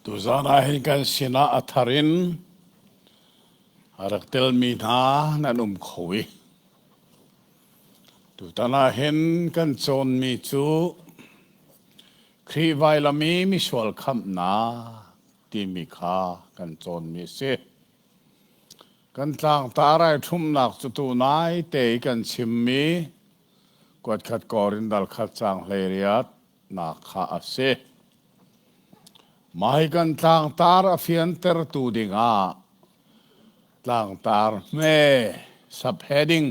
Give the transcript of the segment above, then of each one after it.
Tuzaan ah hin kan sinah a thar in a rak telmi hna nan um kho i tutan ah hin kan cawnmi cu Khrih vailam i misual khamhnak timi kha kan cawnmi a si. Kan tlangtar ai ṭhumhnak cu tu naite i kan chimmi kuatkhat kawr in dal khat caang 18 nak kha a si. Mah hi kan tlangtar a fiantertu dingah tlangtar hme subheading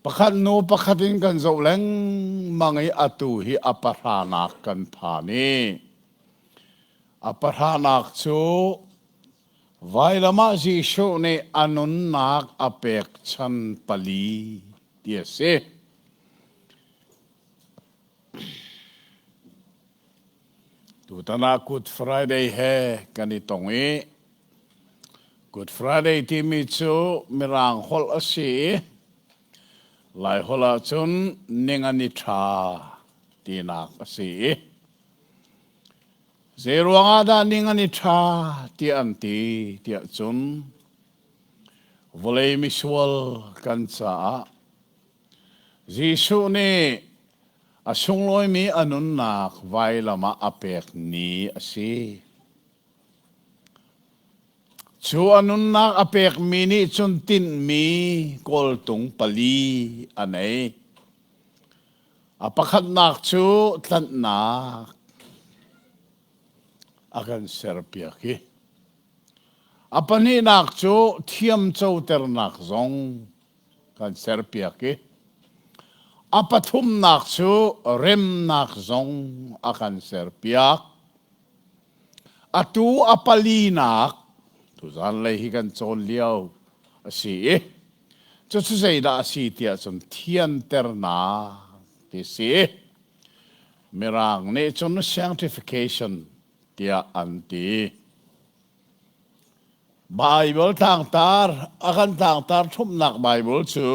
pakhat hnu pakhat in kan zoh lengmang i atu hi a pahranak kan phan i a pahranak cu vailam ah Jesuh nih a nunnak a pekchan pali ti a si. Tutan ah Good Friday he kan i tong i Good Friday timi cu Mirang holh a si i Lai holh ahcun ningani ṭha tinak a si i zeiruang ah dah ningani ṭha tiah an ti tiah cun vawlei misual kan caah Jesuh nih a sunglawimi a nunnak vailam ah a pek ni a si. Cu a nunnak a pekmi nih cun tinhmi kawltung pali a nei. A pakhatnak cu tlanhnak a kan serpiak i a pahnihnak cu thiamcoternak zong kan serpiak i a pathumnak cu remnak zong a kan serpiak. Atu a palinak tuzan lei hi kan cawn lio a si i cucu zeidah a si tiah cun thianternak ti si. Mirang nih cun sanctification tiah an ti. Baibal tlangtar a kan tlangtar ṭhumhnak Baibal cu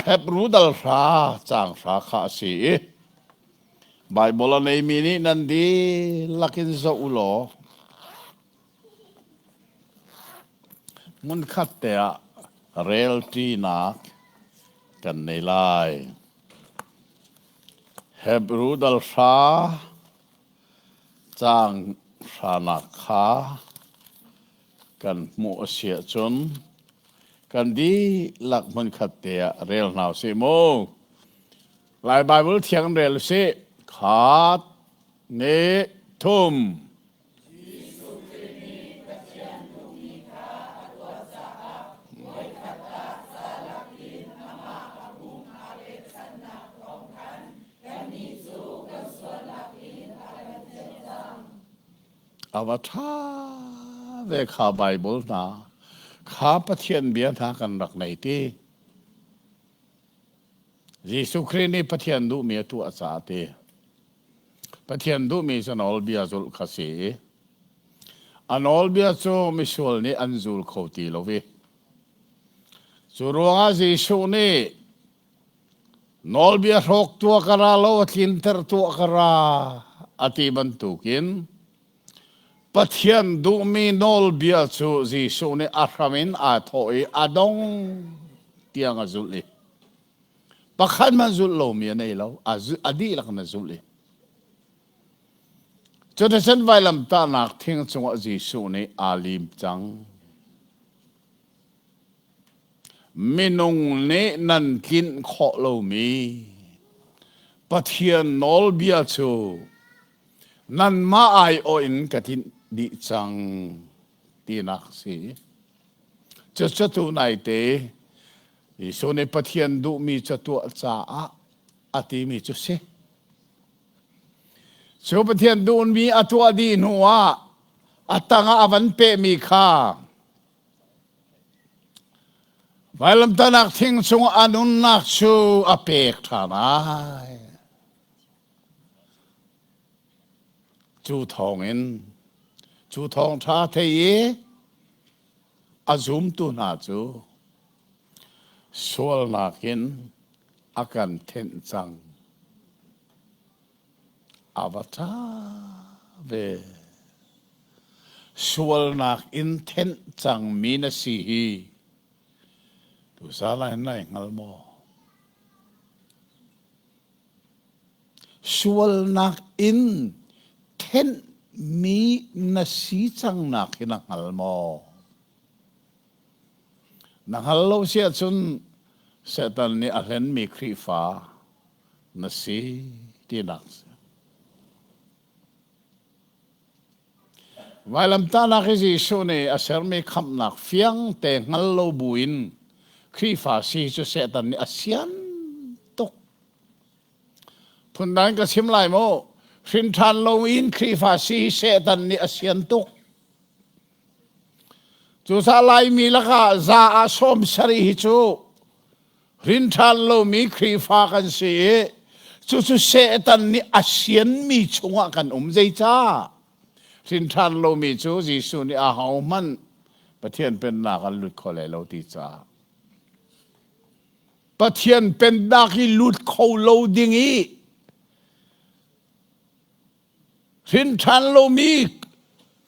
Hebru dal hra caang hra kha a si i Baibal a neimi nih nan dihlak in zoh u law hmunkhat te ah relṭinak kan nei lai. Hebru dal hra Caang hranak kha kan hmuh a si ahcun kan dihlak hmunkhat te ah rel hna usih mu. Lai Baibal thiang rel usih. Khat, nih, thum. Jesuh Khrih nih Pathian duhmi kha a tuah caah voikhat ah ca lakin amah a pum aa pekchanhnak thawng khan kannih cu kan sualnak in a kan thianh cang. A va ṭha ve kha Baibal hna kha Pathian bia hna kan rak nei ti. Jesuh Khrih nih Pathian duhmi a tuah caah ti. Pathian duhmi cu nawlbia zulh kha si i a nawlbia cu misual nih an zul kho ti lo i cu ruangah Jesuh nih nawlbia hrawk tuah ka ra lo a tlinter tuah ka ra a ti bantukin Pathian duhmi nawlbia cu Jesuh nih a hram in aa thawh i a dong tiang a zulh i Pakhat hmanh zulh lomi a nei lo. A dihlak in a zulh i. Cuticun vailamtahnak thing cungah Jesuh nih aa lim cang. Minung nih nan tlinh khawh lomi Pathian nawlbia cu nanmah aiawh in ka tlinh dih cang tinak si. Cucu tu naite Jesuh nih Pathian duhmi cu tuah caah a timi cu si. Cu Pathian duhmi a tuah dih hnu ah a tangah a van pehmi kha vailamtahnak thing cung a nunnak cu a pek ṭhan ai. Cu thawngin cu thawngṭha thei i A zumtu hna cu sualnak in a kan thenh cang. A va ṭha ve. ve. Sualnak in thenh cangmi na si hi tuzaan ah hin nai hngal maw? Sualnak in thenhmi na si cangnak hi na hngal maw? Na hngal lo si ahcun Satan nih a hlenmi Khrihfa na si tinak si. Vailamtahnak i Jesuh nih a sermi khamhnak fiang te hngal lo buin Khrihfa si cu Satan nih a sian tuk. Phundang ka chim lai maw? Hrin ṭhan loin Khrihfa si Satan nih a sian tuk. Cucaah Laimi lakah za ah 70 hi cu hrin ṭhan lomi Khrihfa kan si i cucu Satan nih a sianmi chungah kan um. Zeicah? Hrin ṭhan lomi cu Jesuh nih ahohmanh Pathian pennak an lut kho lai lo ti caah. Pathian pennak i lut kho lo ding i hrin ṭhan lomi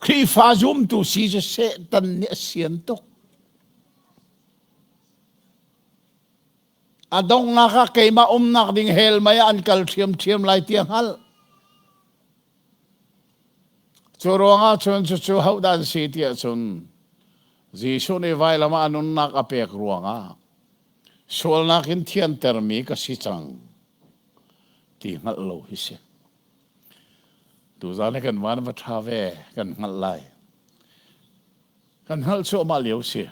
Khrihfa zumtu si cu Satan nih a sian tuk. A donghnak ah keimah umnak ding hell mei ah an kal ṭhiamṭhiam lai ti a hngalh. Cu ruangah cun cucu hodah an si tiah cun Jesuh nih vailam ah a nunnak a pek ruangah sualnak in thiantermi ka si cang ti hngalh lo hi si. Tuzaan hi kan van va ṭha ve kan hngalh lai. Kan hngalh cuahmah lio si.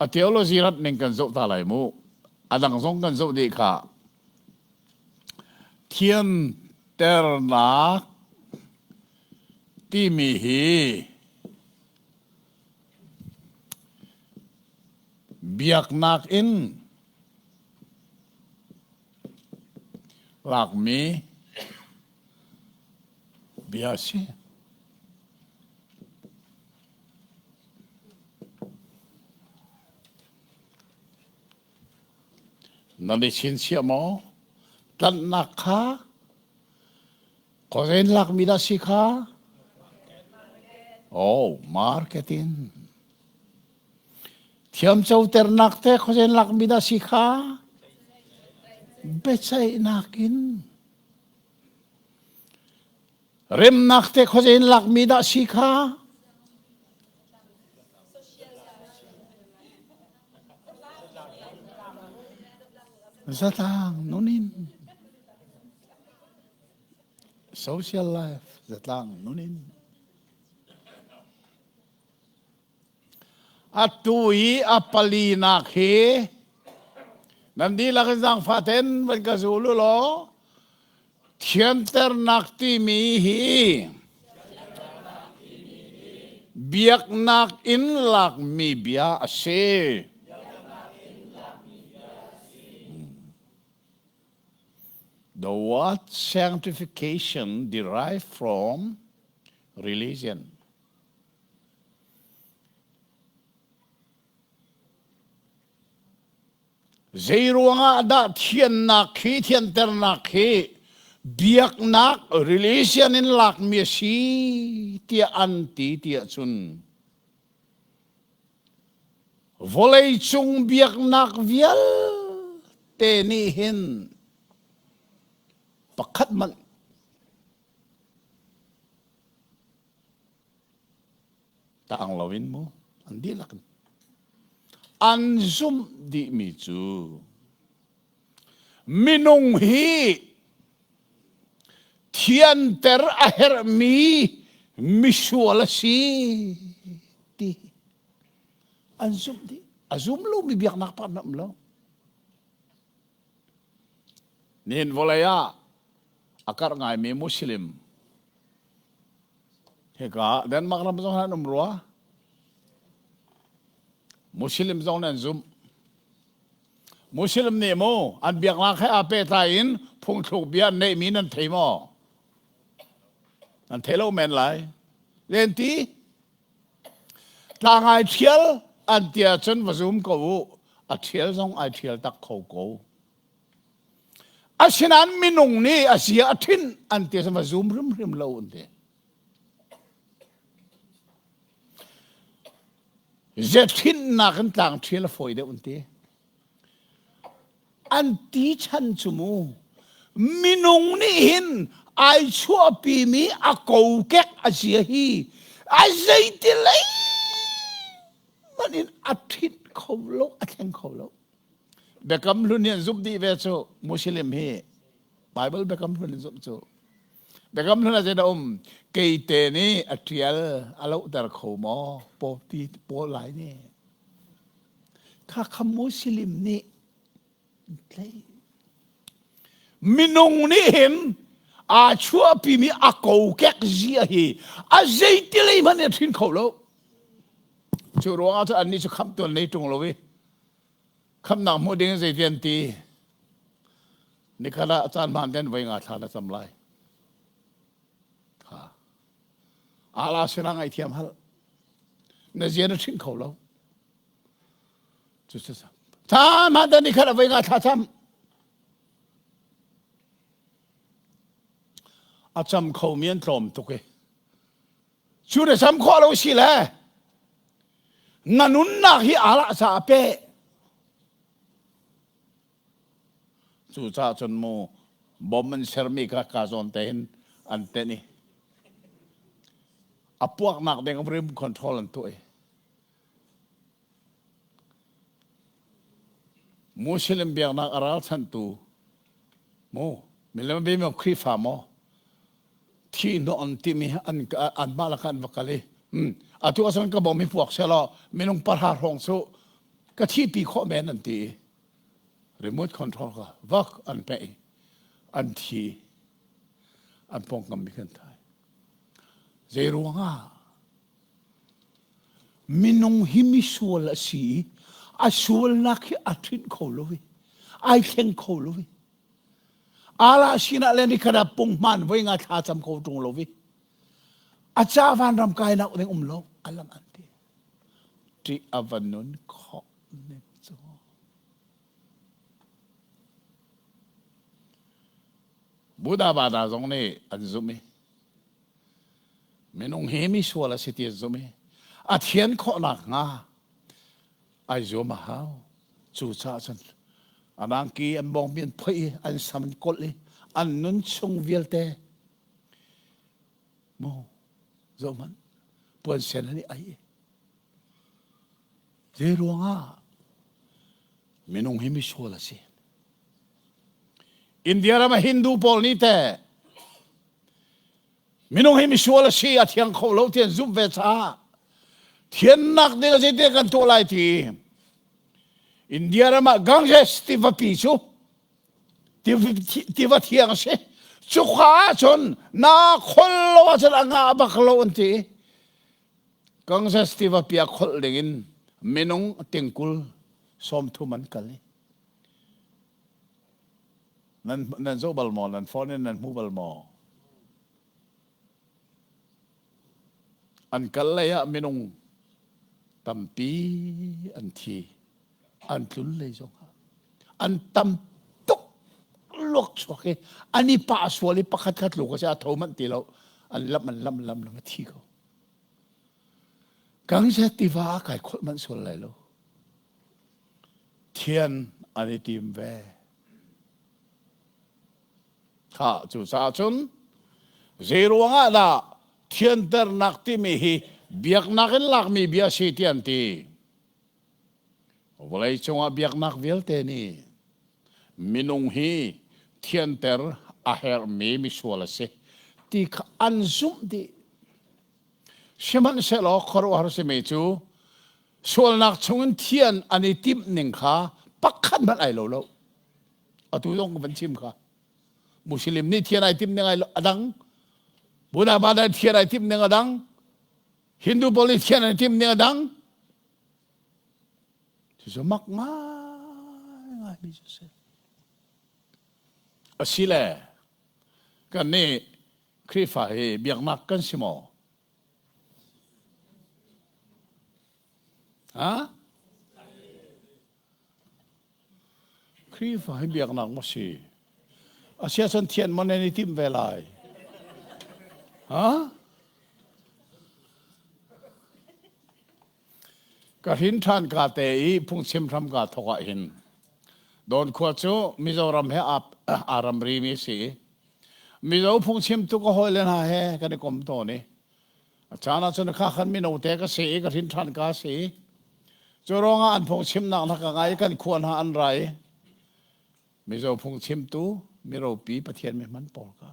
A theology rat ning kan zoh ta lai mu. A dang zong kan zoh dih kha. Thianternak timi hi biaknak in lakmi bia a si. Nan i chinchiah maw? Tlanhnak kha khuazei in lakmi dah si kha? Oh, marketing. Thiamcoternak te khuazei in lakmi dah si kha? Biaceihnak in. Remnak te khuazei in lakmi dah si kha? Zatlang nun in. Social life zatlang nun in. Atu i a palinak hi nan dihlak in zaangfah ten van ka zul u law thianternak timi hi biaknak in lakmi bia a si. The word sanctification derived from religion. Zeiruangah dah thiannak hi thianternak hi biaknak religion in lakmi a si tiah an ti tiah cun vawleicung biaknak vialte nih hin pakhat hmanh Taang loin mu an dihlak in an zumh dihmi cu minung hi thianter a herhmi misual a si ti an zumh dih. A zum lomi biaknak pakhat an um lo. Nihin vawlei ah a karh ngaimi Muslim Hika Denmark ram zong an um rua. Muslim zong nan zumh. Muslim nih mu an biaknak he aa pehtlai in phungthluk bia an neihmi nan thei maw? Nan thei lo men lai. Len ti tlang ai ṭhial an ti ahcun va zum ko u. A ṭhial zong ai ṭhial tak kho ko. Asinain minung nih a zia a ṭhinh an ti ahcun va zum hrimhrim lo an ti. Zethinnak in tlang ṭhial a fawi deuh an ti. An ti chan cu mu minung nih hin ai chuahpimi a kokek a zia hi a zeiti lei hmanh in a ṭhit kho lo, a thleng kho lo. Biakam hlun hi an zumh dih ve cu Muslim hi Bible biakam hlun in zumh cu. Biakam hlun ah zeidah um? Keite nih a ṭial a lohter kho maw? Paw ti pawl lai nih. Kha kha Muslim nih tleih. Minung nih hin aa chuahpimi a kokek zia hi a zeiti lei hmanh in a hrin kho lo. Cu ruangah cun annih cu khamhtu an nei ṭung lo i khamhnak hmuh ding in zeiti an ti? Nikhat ah caan hmaan ten voi nga thla na cam lai. Ha. Allah sinah ngaihthiam hal. Na zia na ṭhing kho lo. Cu cu caan hmaan ten nikhat ah voi nga thla cam. A cam khomi an tlawm tuk i Cu na sam khawh lo si le na nunnak hi Allah caah pe. Cucaah cun mu bom an sermi kha ka zawn te hin an tenh i a puaknak ding rim control an tuah i Muslim biaknak a ralchanhtu mu milem bimi Khrihfa maw thi hnawh an timi an anmah lakah an va kal i atu ahcun ka bom hi puak selaw minung pahra hrawng cu ka thihpi khawh men an ti i remote control ka vak an peh i an thi an pawngkam mi kan thai zei ruangah minung hi misual a si i a sualnak hi a ṭhinh kho lo i ai thleng kho lo i Allah sinah le nikhat ah punghman voi nga thla cam kho ṭung lo vi. A ca vanram kai nak ding um lo alang an ti. Ṭih a va nun khawh ning cu. Buddha Bada zong nih an zumh i minung hi mi sual a si ti an zumh i a thian khawhnak hnga ai zuam a hau. Cucaah cun an angki an bawngbi an phoih i an sam an kolh i an nun chung vialte mu zoh hmanh puan sen an i ai i zei ruangah minung hi misual a si. India ram ah Hindu pawl nih teh Minung hi misual a si, a thiang kho lo ti an zumh ve caah thiannak ding a zeite kan tuah lai ti India ram ah Ganges tivapi cu tiva thiang a si. Cuka ahcun na khol lo ahcun a ngah bak lo an ti. Ganges tivapi ah kholh ding in minung tingkul 30 an kal i Nan, nan zoh bal maw? Nan phone in nan hmu bal maw? An kal lei ah minung tampi an thi. An tlun lei zong ah. An tam tuk luak chuak i an i pah sual i pakhat khat luk a si a tho manh ti lo. An lam an lam lam lam a thi ko. Ganges tiva ah kai kholh manh sual lai lo. Thian an i tim ve. Kha cucaah cun zei ruangah dah thianternak timi hi biaknak in lakmi bia si ti an ti. Vawlei cungah biaknak vialte nih minung hi thianter a herhmi misual a si ti kha an zumh dih. Sihmanhsehlaw khuaruahhar simi cu sualnak chungin thian an i timh ning kha pakhat hmanh ai lo lo. Atu zong ka van chim kha. Muslim nih thian ai timh ning ai a dang. Buddha nih thian ai timh ning a dang. Hindu pawl nih thian an i timh ning a dang. Cucu mak ngai mi cu si. Asile kan nih Khrihfa hi biaknak kan si maw? Ha? Khrihfa hi biaknak maw si? Asia cun thian maw nan i timh ve lai? Ha? Ka hrin ṭhan ka te i phungchim hram kaa thawk ah hin Dawn khua cu Mizoram he aa ramrimi a si i Mizo phungchimtu ka hawile hna he kan i kom tawn i a caan ah cun kha khan mino te ka si i ka hrin ṭhan ka si. Cu ruangah an phungchimnak hna ka ngai i kan khua hna an ra i Mizo phungchimtu miropi Pathian mi hman pawl kha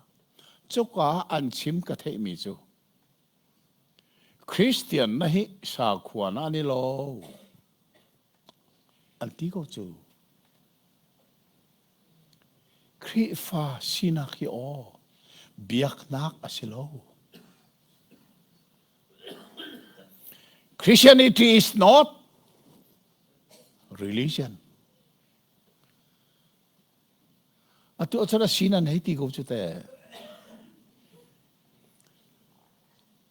cuka an chim ka theihmi cu Christian na hi sakhua na ni lo an ti ko cu. Khrihfa sinak hi aw biaknak a si lo. Christianity is not religion. Atu ahcun a sin an hei ti ko cu te.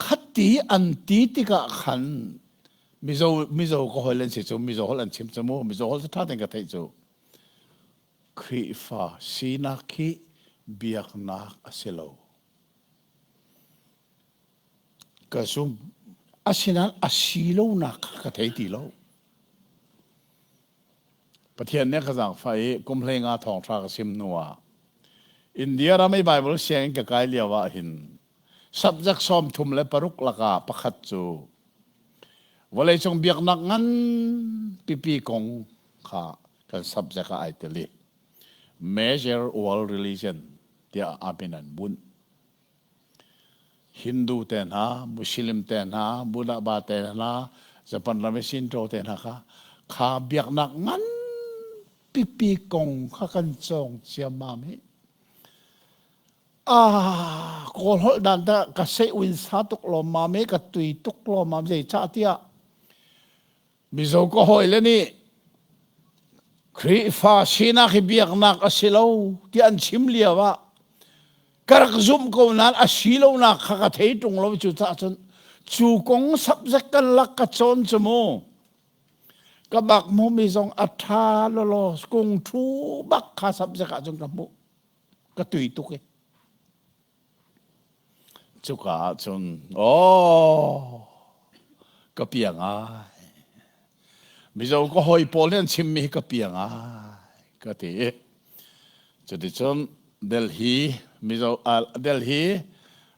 Khati an ti tikah khan Mizo Mizo ka hoi len si cu Mizo holh an chim cu mu Mizo holh cu ṭha tein ka theih cu. Khrihfa sinak hi biaknak a si lo. Ka zum. Asinain a si lonak kha ka thei ti lo. Pathian nih a ka zaangfah i kum 15 thawngṭha ka sim hnuah India ram i Baibal sianginn ka kai lio ah hin subject 36 lakah pakhat cu vawleicung biaknak ngan pipi kong kha kan subject ah ai tel i major world religion tiah a min an bunh. Hindu te hna, Muslim te hna, Buddha ba te hna, Japan ram i Shinto te hna kha kha biaknak ngan pipi kong kha kan cawng ciammam hi. Ah, kawl holh dan ta ka sei win sa tuk lawm mam i ka tui tuk lawm mam zei cah tiah Mizo ka hawile nih Khrihfa sinak hi biaknak a si lo ti an chim lio ah ka rak zumh ko nain a si lonak kha ka thei ṭung lo cucaah cun cu kong subject kan lak ka cawn cu mu ka bak hmuhmi zong a ṭha lawlaw kung ṭhu bak kha subject ah cun ka hmuh ka tui tuk i Cuka ah cun aw ka piang ai. Mizo ka hawi pawl nih an chimmi hi ka piang ai ka ti i cuticun Delhi Mizo uh, Delhi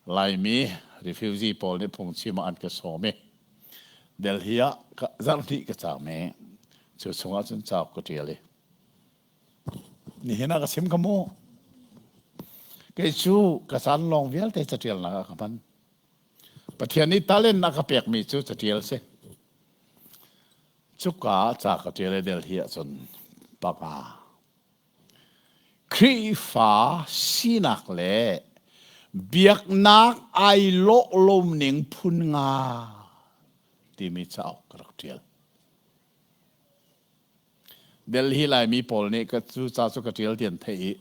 Laimi refugee pawl nih phungchim ah an ka sawm i Delhi ah zarh hnih ka caam i cu chungah cun cauk ka ṭial i Nihin ah ka chim kha mu. Kei cu ka caan lawng vialte caṭialnak ah ka hman. Pathian nih talent a ka pekmi cu caṭial si. Cuka ah ca ka ṭial i Delhi ahcun panga. Khrihfa sinak le biaknak ai lawh loning phun nga timi cauk ka rak ṭial. Delhi Laimi pawl nih ka cu ca cu ka ṭial ti an theih i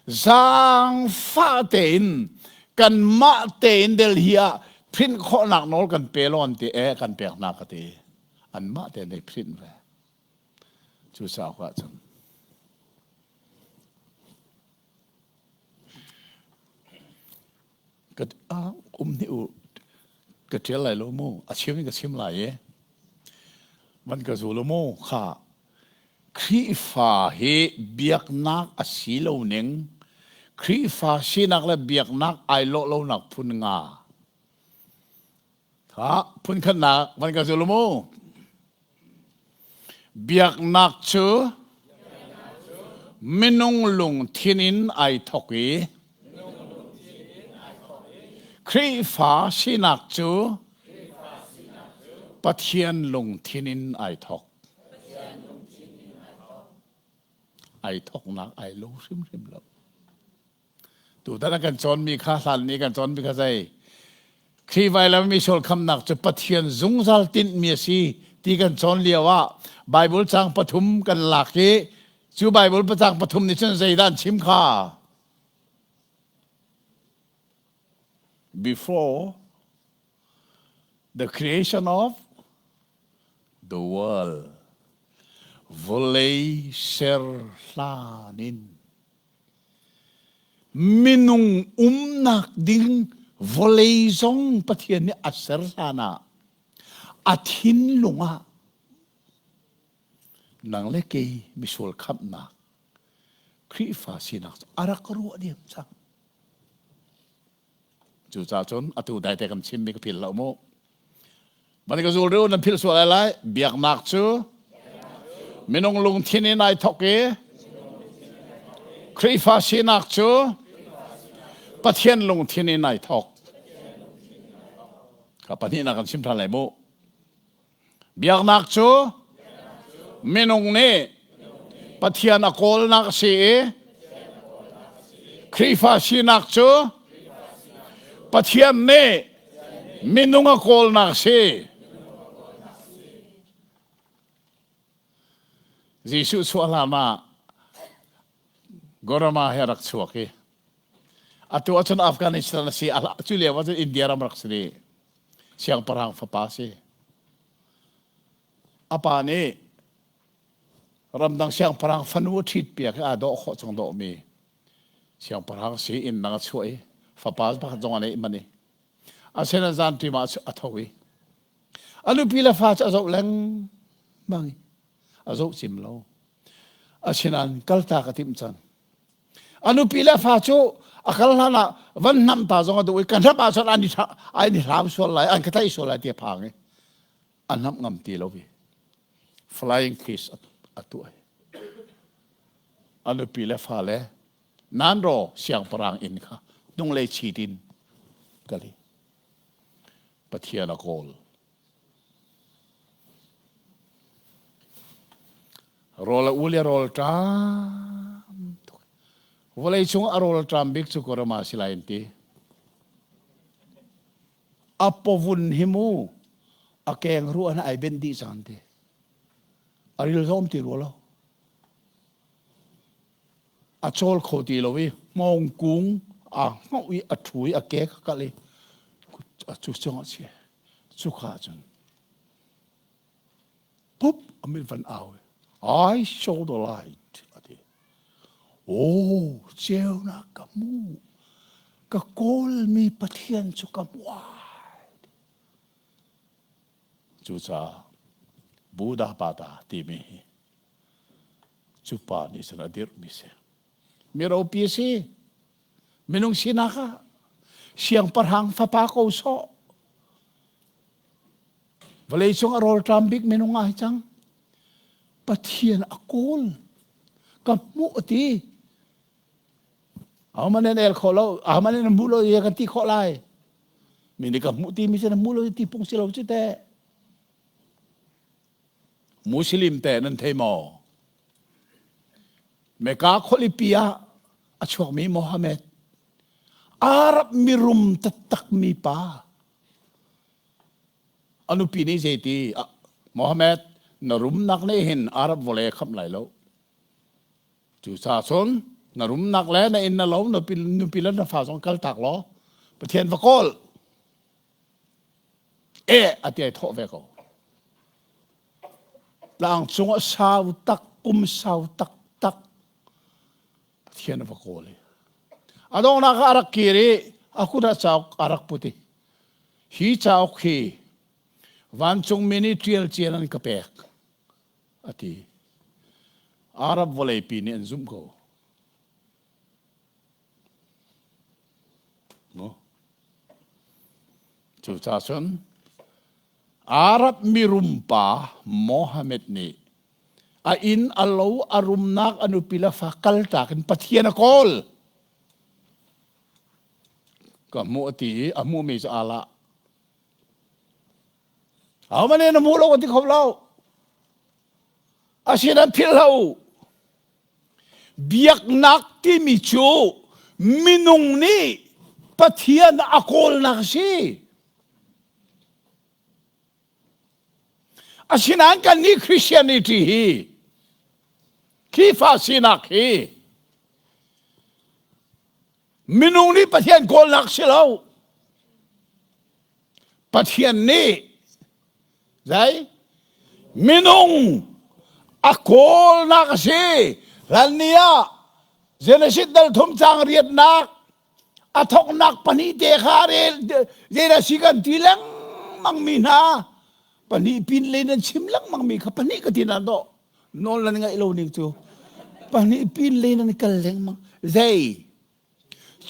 zaangfah tein kanmah tein Delhi ah print khawhnak nawl kan pe law an ti e kan pek hna ka ti anmah tein ei print ve cu cauk ah cun Ka um hnih u ka ṭial lai lo mu a chim in ka chim lai i van ka zul u mu kha Khrihfa hi biaknak a si lo ning Khrihfa sinak le biaknak ai lawh lonak phun nga kha phun khatnak van ka zul u mu Biaknak cu minung lungthin in ai thawk i Khrihfa sinak cu Pathian lungthin in ai thawk. Ai thawknak ai lo hrimhrim lo. Tutan a kan cawnmi kha hlan ni kan cawnmi kha zei Khrih vailam misual khamnak cu Pathian zungzal tinhmi a si ti kan cawn lio ah Bible cang pathum kan lak i cu Bible cang pathum nih cun zeidah an chim kha Before the creation of the world vawlei ser hlan in Minung umnak ding vawlei zong Pathian nih a ser hlan ah a thinlung ah. Nang le kei misual khamhnak Khrihfa sinak cu a rak ruah diam cang. Cucaah cun atu daite kan chimmi ka philh lo mu. Van ka zul reu nan philh sual lai lai. Biaknak cu minung lungthin in ai thok i Khrihfa sinak cu Pathian lungthin in ai thok. Ka pahnihnak kan chim ṭhan lai mu. Biaknak cu minung nih Pathian a kawlnak a si i Khrihfa sinak cu Pathian nih minung a kawlnak a si. Jesuh chuah hlan ah Gorama he rak chuak i atu ahcun Afghanistan a si cu lio ahcun India ram rak si dih. Siangpahrang fapa si. A pa nih ramdang siangpahrang fanu a ṭhit piak i aa dawh khawh cang dawhmi siangpahrang si inn dang a chuah i fapa pakhat zong a neih manh i asinain zan ṭim ah a tho i a nupi le fa cu a zoh lengmang i a zoh cim lo. Asinain kaltak a timh cang. A nupi le fa cu a kal hlan ah van hnamh ta zong a duh i ka hnamh ahcun an i an i hlau sual lai, an ka tlaih sual lai ti a phang i a hnamh ngam ti lo i flying kiss a tuah. A nupi le fa le nan ro siangpahrang inn kha hnunglei chit in kal i Pathian a kawl. Rawl a ul i a rawl ṭam tuk. Vawlei cung a rawl ṭam bik cu Korama si lai an ti. A pawvun hi mu a keng ruah na ai benh dih cang an ti. A ril zom ti rua lo. A cawl kho ti lo i hmawng kung aa hngoh i a ṭhu i a ke kha kalh i cu cungah a chia. Cuka cun pup a mit van au i I saw the light a ti. Oh, ceunak ka hmuh. Ka kawlmi Pathian cu ka hmuh ai. Cucaah Buddha Pata timi hi cu pa nih cun a dirhmi si. Mi ropi a si. Minung sinak ah siangpahrang fapa ko sawh. Vawleicung a rawlṭam bik minung ah hi cang. Pathian a kawl. Ka hmuh a ti. Ahohmanh an el kho lo, ahohmanh an hmu lo i kan ti khawh lai. Mi nih ka hmuh ti mi cu na hmu lo ti pung si lo cu teh. Muslim te nan thei maw? Mecca khualipi ah a chuakmi Mohammed Arab mirum taktakmi pa a nupi nih zeiti Mohammed na rumnak nih hin Arab vawlei a khamh lai lo. Cucaah cun na rumnak le na inn na lo na nupi le na fa zong kaltak law Pathian va kawl. E a ti ai thawh ve ko. Tlang cungah sau tak kum sau taktak Pathian a va kawl i a donghnak ah a rak kir i a kut ah cauk a rak put i hi cauk hi vancungmi nih ṭial cian an ka pek a ti. Arab vawleipi nih an zumh ko. Cucaah cun Arab mirum pa Mohammed nih a inn a lo a rumnak a nupi le fa kaltak in Pathian a kawl. Ka hmuh a ti i a hmuhmi cu Allah. Ahohmanh nih na hmu lo an ti kho lo. Asinain philh hlah u. Biaknak timi cu minung nih Pathian a kawlnak a si. Asinain kannih Christianity hi Khrihfa sinak hi minung nih Pathian kawlnak si lo. Pathian nih zei minung a kawlnak a si. Hlan ni ah Genesis dal thum cang riatnak a thoknak pahnih te kha rel zeidah si kan ti lengmang mi hna pahnih pin le nan chim lengmang mi kha pahnih ka ti na dawh. Nawl nan ngaih lo ning cu pahnih pin le nan kal lengmang. Zei?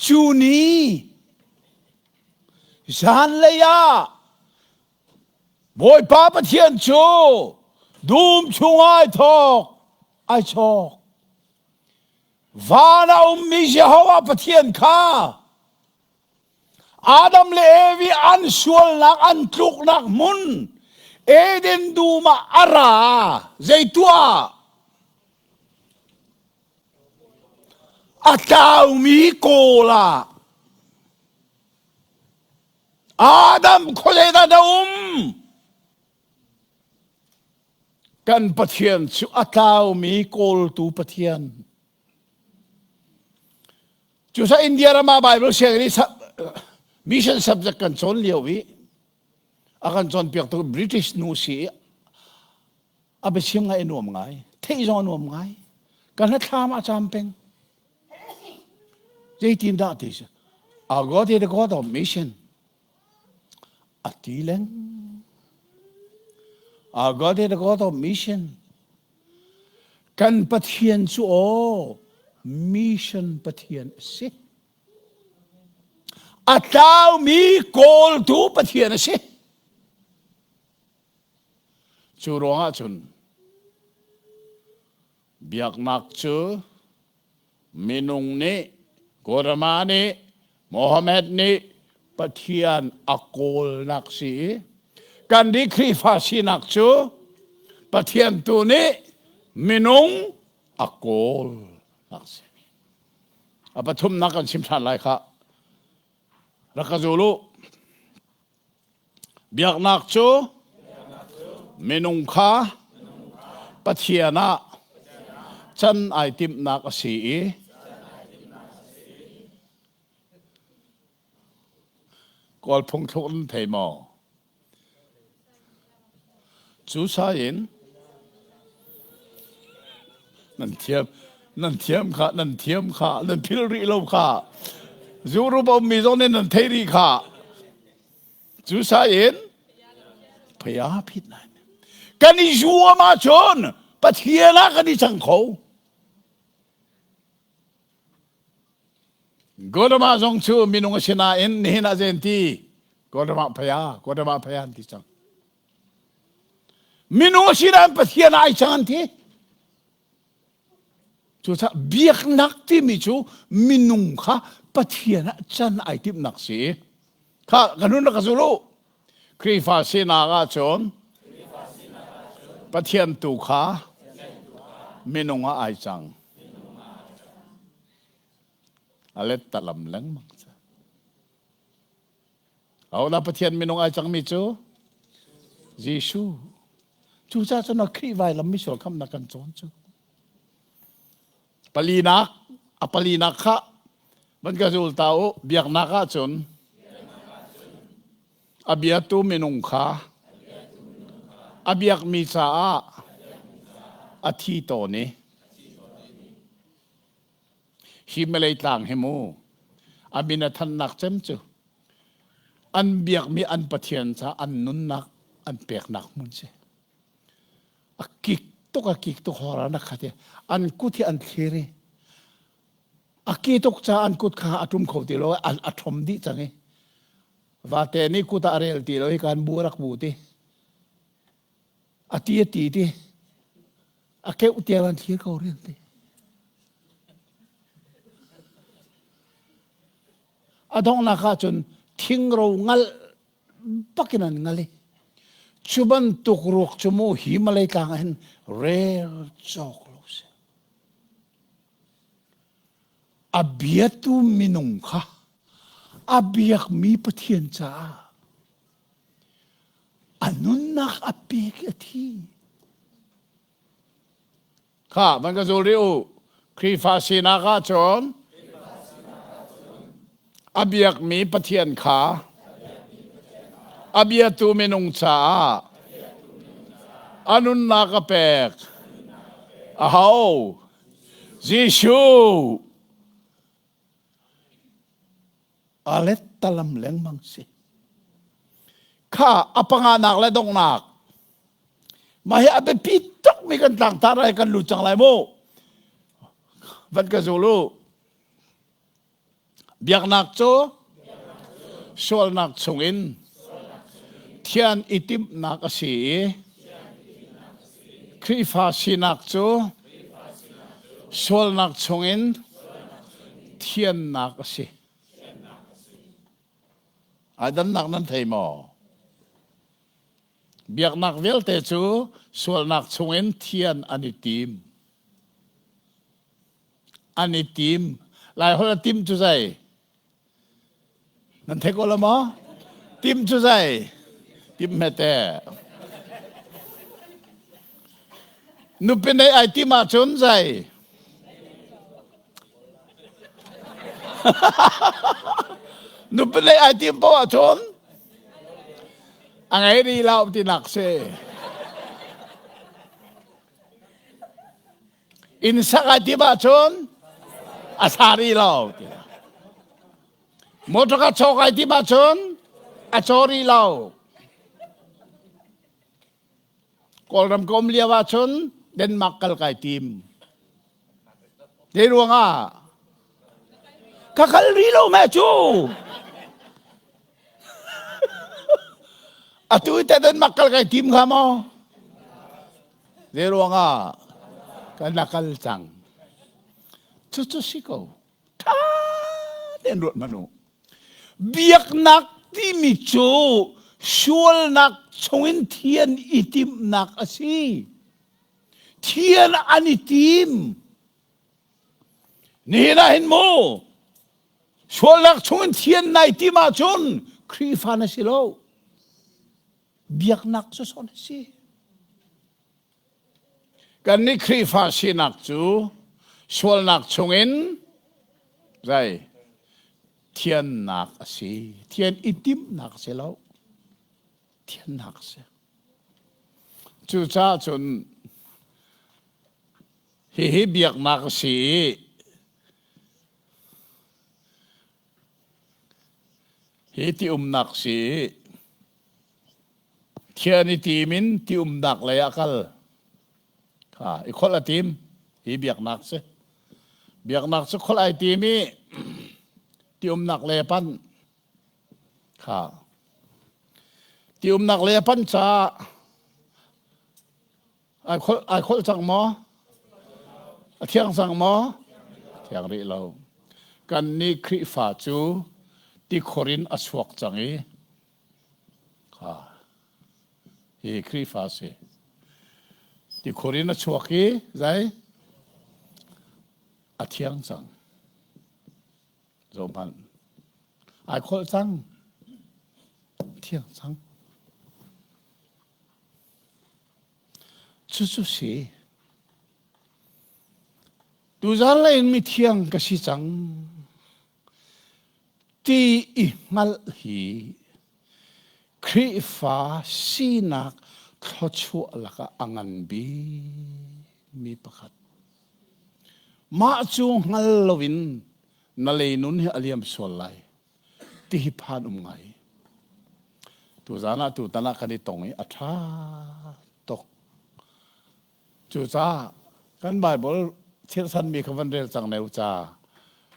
Cu ni zanlei ah Bawipa Pathian cu dum chung ai thawk ai chawk. Van a ummi Jehovah Pathian kha Adam le Evi an sualnak an tluknak hmun Eden dum ah a ra. Zei tuah? A tlaumi kawl ah Adam khuazei dah na um? Kan Pathian cu a tlaumi kawltu Pathian. Cusa India ram ah Bible sianginn i mission subject kan cawn lio i a kan cawnpiaktu British nu si i a biachim ngai a nuam ngai. Theih zong a nuam ngai. Kan hnathlam a cam peng. Zeitin dah ti si? Our God is the God of mission. A ti leng. Our God is the God of mission. Kan Pathian cu aw mission Pathian a si. A tlaumi kawltu Pathian a si. Cu ruangah cun biaknak cu minung nih Gautama nih Mohammed nih Pathian a kawlnak si i kan nih Khrihfa sinak cu Pathian tu nih minung a kawlnak si. A pathumnak kan chim ṭhan lai kha. Rak ka zul u. Biaknak cu minung kha Pathian ah can ai timhnak a si i Kawl phungthluk nan thei maw? Cu sa in nan thiam nan thiam kha nan thiam kha nan phil rih lo kha Europe a ummi zong nih nan thei rih kha cu sa in phaya phit nai kan i zuam ahcun Pathian ah kan i cang kho Gautama zong cu minung a si nain nihin ah zen ti Gautama phaya Gautama phaya an ti cang. Minung a si nain Pathian ai cang an ti. Cucaah biaknak timi cu minung kha Pathian ah can ai timhnak si. Kha kan hun rak ka zul u. Khrihfa sinak ahcun Pathian tu kha minung ah ai cang. A let talam lengmang. Ahodah Pathian minung ai cangmi cu? Jesuh. Cucaah cun Khrih vailam misual khamnak kan cawn cu. Palinak, a palinak kha van ka zul ta u. Biaknak ahcun a biatu minung kha a biakmi caah a thi tawn i hi Malay tlang hi mu a min a thannak cem cu an biakmi an Pathian caah an nunnak an peknak hmun si. A kik tuk a kik tuk hor an khat i an kut hi an thlir i a ki tuk ca an kut kha a tum kho ti lo a ṭhom dih cang i vate nih kut ah a rel ti lo hi kan bu rak bu ti a ti a ti ti a keuh tiang an thlir ko rian ti a donghnak ah cun thingro ngal bakin an ngal i cu bantuk ruak cu mu hi Malay tlang ah hin rel cawk lo si. A biatu minung kha a biakmi Pathian caah a nunnak a pek i a thi. Kha van ka zul rih u. Khrihfa sinak ahcun a biakmi Pathian kha a biatu minung caah a nunnak a pek. Aho? Jesuh. A let talam lengmang si. Kha a panganak le donghnak. Mah hi a biapi tuk. tukmi kan tlangtar ai kan lut cang lai mu. Van ka zul u. Biaknak cu sualnak chungin thian i timhnak a si i Khrihfa sinak cu sualnak chungin thiannak a si. Ai dannak nan thei maw? Biaknak vialte cu sualnak chungin thian an i tim. An i tim. Laiholh a tim cu zei? Nan thei ko lo maw? Tim cu zei? Tim hmete. Nupi nei ai tim ahcun zei? Nupi nei ai tim poah ahcun a ngei rih lo tinak si. Inn sak ai tim ahcun a sa rih lo tinak. Motor ka cawk ai tim ahcun a caw rih lo. Kawlram ka um lio ahcun Denmark kal kai tim. Zei ruangah? Ka kal rih lo meh cu. Atu te Denmark kal kai tim kha maw? Zei ruangah? Kan la kal cang. Cucu si ko. Tha tein ruat hmanh u. Biaknak timi cu sualnak chungin thian i timhnak a si. Thian an i tim. Nihin ah hin mu sualnak chungin thian nai tim ahcun Khrihfa na si lo. Biaknak cu sawn a si. Kannih Khrihfa sinak cu sualnak chungin zei thiannak a si. Thian i timhnak a si lo. Thiannak a si. Cucaah cun hihi biaknak a si i hi ti umnak si i Thian i tim in ti umnak lei ah kal. Kha i kholh a tim. Hi biaknak si. Biaknak cu kholh ai tim i ti umnak lei a panh. Kha. Ti umnak lei a panh caah ai kholh ai kholh cang maw? A thiang cang maw? Thiang rih lo. Kan nih Khrihfa cu tikhor in a chuak cang i Kha hi Khrihfa si. Tikhur in a chuak i zei? A thiang cang. Zohhmanh. Ai kholh cang. Thiang cang. Cucu si. Tuzan lei in mithiang ka si cang. Ti i hngalh hi Khrihfa sinak thluachuah lakah a ngan bikmi pakhat. Mah cu hngal loin na leinun hi a liam sual lai ti hi phan um ngai. Tuzan ah tutan ah kan i tong i a ṭha tuk. Cucaah kan Baibal chirhchanmi kha van rel cang ne u ca.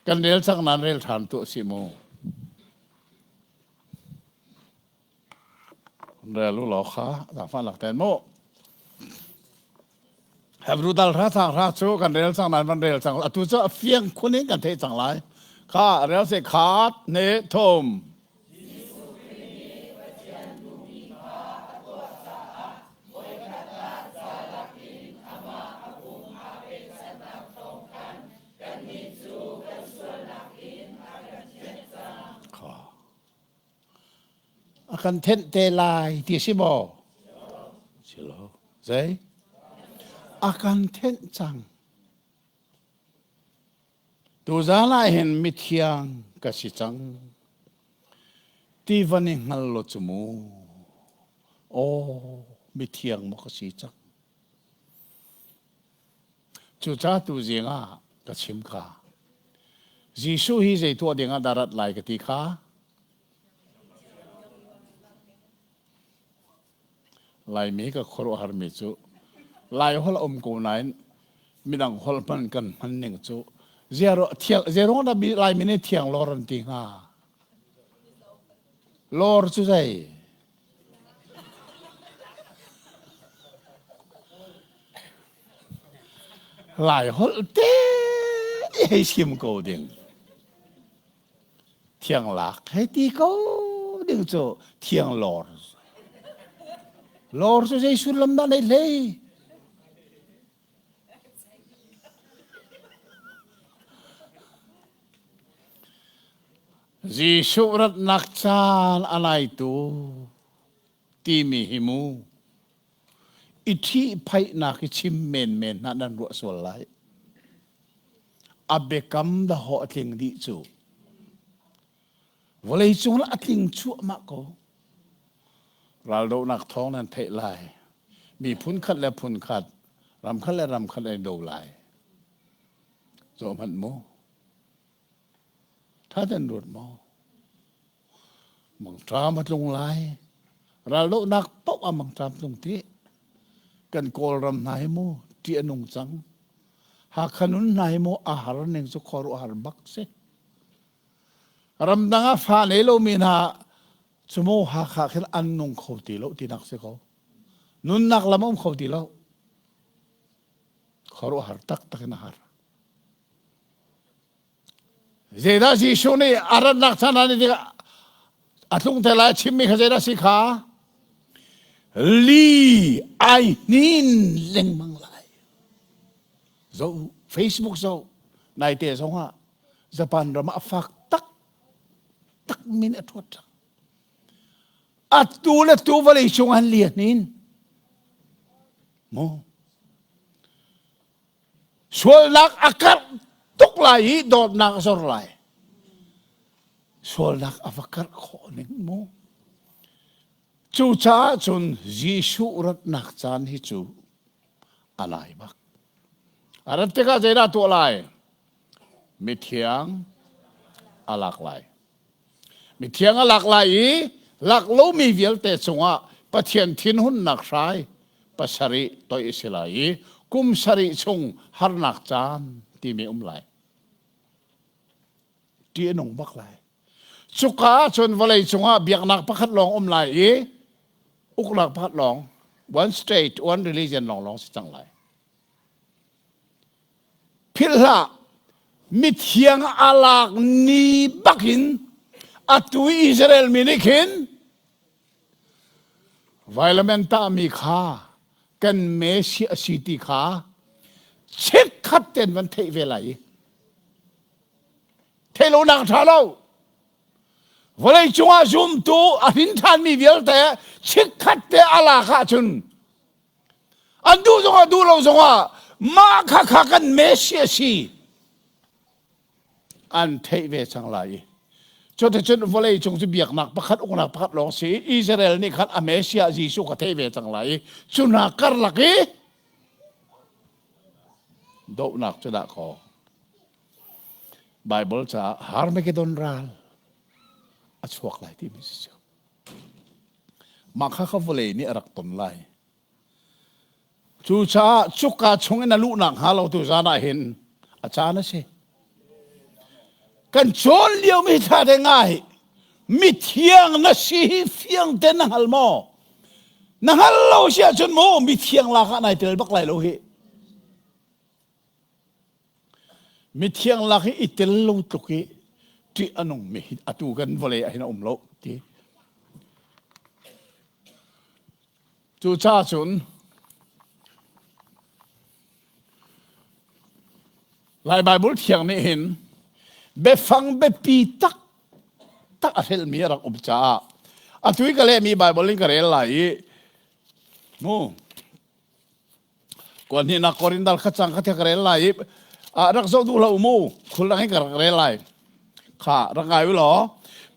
Kan rel cang nan rel ṭhan tuah si mu. Rel u law kha zaangfah lak ten mu. Hebrew dal hra thang hra cu kan rel cang nan van rel cang atu cu a fiang khun in kan theih cang lai. Kha rel se khat ne thum. Jesuh Khrih nih Pathian duhmi kha a tuah caah voikhat ah ca lakin amah a pum aa pekchanhnak thawng khan kannih cu kan sualnak in a kan thianh cang. Kha. A kan thenh te lai ti si maw? Si lo. Zei? A kan thenh cang. Tuzaan ah hin mithiang ka si cang. Ti van i hngal law cu mu. Aw, mithiang maw ka si cang. Cucaah tuzing ah ka chim kha. Jesuh hi zei tuah ding ah dah rat lai ka ti kha? Laimi ka khuaruahharmi cu. Lai holh a um ko nain midang holh hman kan hman ning cu zero thiang zero dah Laimi nih thiang lor an ti hnga? Lor cu zei? Lai holh te hei chim ko ding. Thiang lak hei ti ko ding cu thiang lor. Lor cu zei sullam dah nei hlei? Jesuh ratnak caan a naitu timi hi mu i ṭhihphaihnak i chim menmen hna nan ruah sual lai. A biakam dahawh a tling dih cu. Vawleicung ah a tling cuahmah ko. Raldohnak thawng nan theih lai. Miphun khat le phun khat, ram khat le ram khat an do lai. Zoh hmanh mu. Tha ten ruat maw? Mangṭam a tlung lai. Raldohnak paoh ah mangṭam tlung ti. Kan Kawlram hna hi mu ṭih a nung cang. Hakha nun hna hi mu a har ning cu khuaruahhar bak si. Ramdang ah fa nei lomi hna cu mu Hakha khin an nung kho ti lo tinak si ko. Nunnak lam a um kho ti lo. Khuaruahhar taktak in a har. Zeidah Jesuh nih a ratnak chan ah a tlung te lai chimmi kha zeidah si kha? Li ai hnin lengmang lai. Zo Facebook zo naite zongah Japan ram ah a fak tak tak min a thuat cang. Atu le tu vawlei cung an li hnin. Mu. Sualnak a karh tuk lai i dawtnak a zor lai. Sualnak a va karh khawh ning mu. Cucaah cun Jesuh ratnak caan hi cu a lai bak. A rat tikah zeidah tuah lai? Mithiang a lak lai. Mithiang a lak lai i lak lomi vialte cungah Pathian thinhunnak hrai pasarih toih a si lai i kum sarih chung harnak caan timi um lai. Ṭih a nung bak lai. Cuka ah cun vawlei cungah biaknak pakhat lawng um lai i uknak pakhat lawng one state one religion lawnglawng si cang lai. Philh hlah, mithiang a lak ni bakin atu Israel mi nih khin vailam tahmi kha kan Messiah a si ti kha chikkhat ten van theih ve lai i theih lonak ṭha lo vawlei cungah zumtu a hrin ṭhanmi vialte chikkhat te a lak ahcun An duh zongah duh lo zongah mah kha kha kan Messiah si an theih ve cang lai i cuticun vawlei cung cu biaknak pakhat uknak pakhat lawng si i Israel nih khan a Messiah Jesuh kha theih ve cang lai i cu hna karlak i dohnak cu dah kaw Bible caah Harmagedon ral a chuak lai timi si cu. Mah kha kha vawlei nih a rak ton lai. Cucaah cuka chungin a luhnak hnga lo tu zan ah hin a caan a si. Kan cawn liomi thla te ngai mithiang na si hi fiang te na hngal maw? Na hngal lo si ahcun mu mithiang lak ah nai tel bak lai lo hi. Mithiang lak i i tel lo tluk i ṭih a nungmi hi atu kan vawlei ah hin a um lo ti. Cucaah cun Lai Baibal thiang nih hin biafang biapi tak tak a hrelhmi a rak um caah atu i ka lehmi Baibal in ka rel lai i mu Kuan hnihnak Korin dal kha cang kha ka rel lai i rak zoh duh lo mu khul dang in ka rak rel lai kha rak ngai u law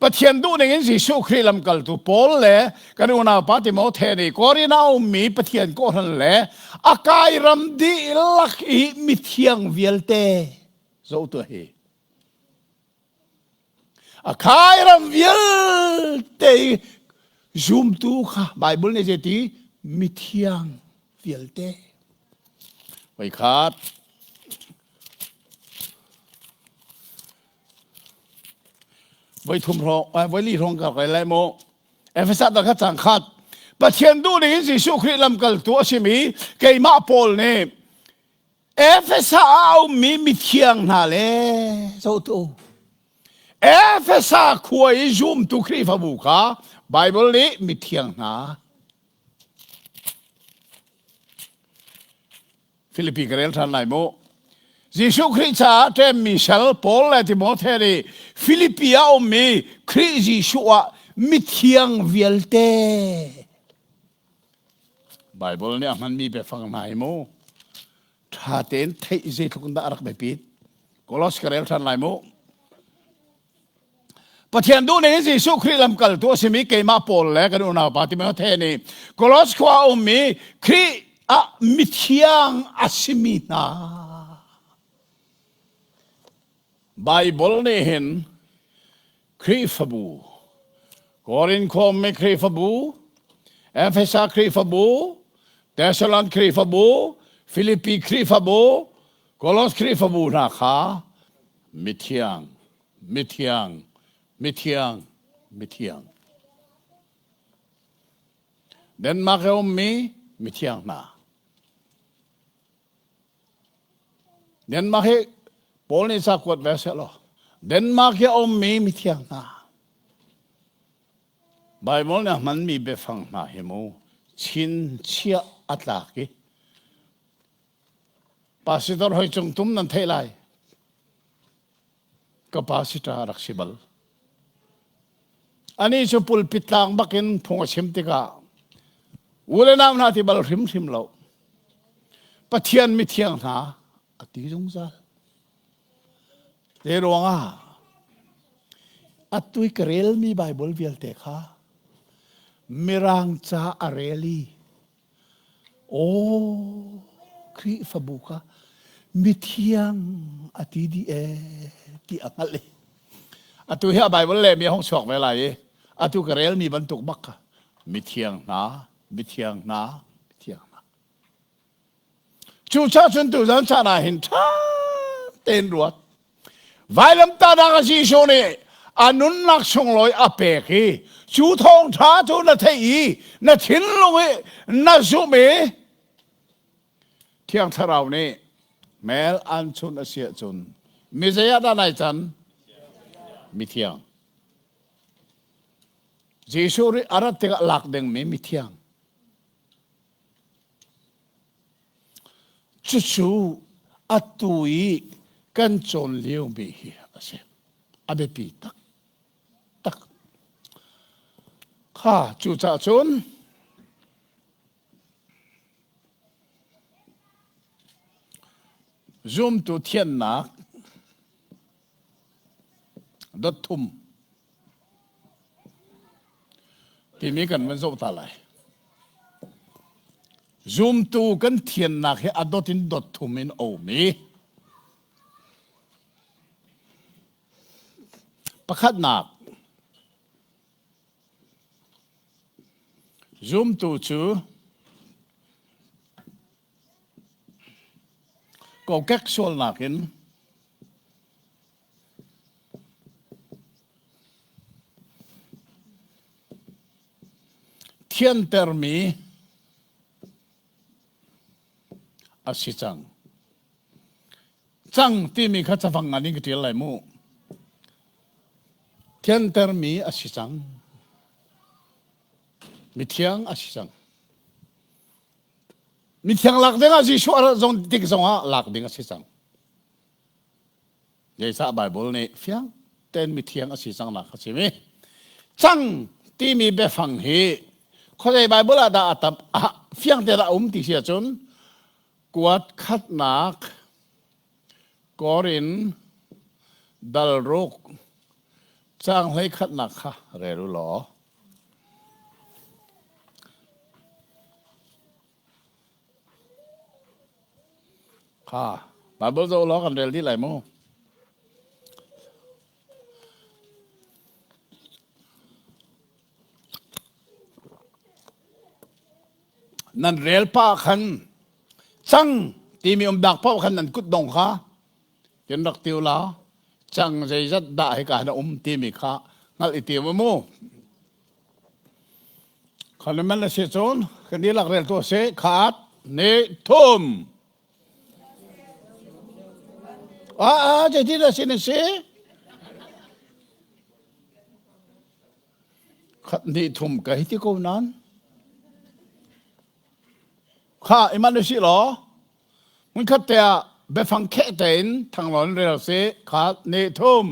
Pathian duh ning in Jesuh Khrih lamkaltu Paul le kan unau pa Timote nih Korin ah a ummi Pathian kawhhran le a kai ram dihlak i mithiang vialte zoh tuah hi A khairam vialte i zumtu kha Bible nih zeiti mithiang vialte. Voikhat. Voithum hrawng, voili hrawng ka rel lai mu. Efesa dal kha cang khat. Pathian duh ning in Jesuh Khrih lamkaltu a simi keimah Paul nih Efesa ah a ummi mithiang hna le zohtu Efesa khua i zumtu Khrihfabu kha Baibal nih mithiang hna Filipi ka rel ṭhan lai mu. Jesuh Khrih caah ṭemmi sal Paul le Timote nih Filipi ah ummi Khrih Jesuh ah mithiang vialte Baibal nih a hmanmi biafang hna hi mu ṭha tein theih zeitluk in dah a rak biapit. Kolos ka rel ṭhan lai mu. Pathian duh ning in Jesuh Khrih lamkaltu a simi keimah Paul le kan unaupa Timote nih Kolos khua a ummi Khrih ah mithiang a simi hna. Baibal nih hin Khrihfabu, Korin khuami Khrihfabu, Efesa Khrihfabu, Thessalon Khrihfabu, Filipi Khrihfabu, Kolos Khrihfabu hna kha mithiang, mithiang, mithiang, mithiang. Denmark i ummi mithiang hna. Denmark hi Paul nih ca kuat ve seh law Denmark hi a ummi mithiang hna Bible nih a hmanmi biafang hna hi mu chinchiah a tlak i Pastor hoi cung tum nan theih lai ka pastor a rak si bal. Ani cu pulpit tlang bakin phung a chim tikah u le nau hna ti bal hrimhrim lo. Pathian mithiang hna a ti zungzal. Te ruangah atu i ka relmi Bible vialte kha Mirang ca a rel i Aw, Khrihfabu kha mithiang a ti dih ee ti a hngalh i atu hi a Bible lehmi a hung chuak ve lai i atu ka relmi bantuk bak kha mithiang hna, mithiang hna, mithiang hna. Cucaah cun tuzan caan ah hin ṭha tein ruat. Vailamtahnak a Jesuh nih a nunnak sunglawi a pek i cu thawngṭha cu na theih i na thinlung i na zumh i Thiang Thlarau nih mel an chun a si ahcun mi zei ah dah nai can? Mithiang. Jesuh ri a rat tikah lak dingmi mithiang. Cucu atu i kan cawn liomi hi a si. A biapi taktak. Kha cucaah cun zumtu thiannak dot thum timi kan van zoh ta lai. Zumtu kan thiannak hi a dot in dot thum in a um i pakhatnak zumtu cu kokek sualnak in Thiantermi a si cang. Cang timi kha cafang ngan in ka ṭial lai mu. Thiantermi a si cang. Mithiang a si cang. Mithiang lak ding ah Jesuh a rat zong tik zongah lak ding a si cang. Zeicah Baibal nih fiang tein mithiang a si cangnak a chim i cang timi biafang hi khuazei Baibal ah dah a tam ah fiang tein a um ti si ahcun kuat khatnak Korin dal ruk caang hlei khatnak kha rel u law Kha Bible zoh law kan rel dih lai mu. Nan rel pa khan cang. Timi um dak paoh khan nan kut dong kha tin rak tiu la cang zeizat dah hika na um timi kha hngalh i tim mu. Khan man a si cun kan dihlak rel tu a si khat ni thum. Ah ah zeitin a si na si? Khat ni thum ka hi ti ko nan. Kha iman u sih law hmunkhat te ah biafang kheh tein thanglawn rel si khat ni thum.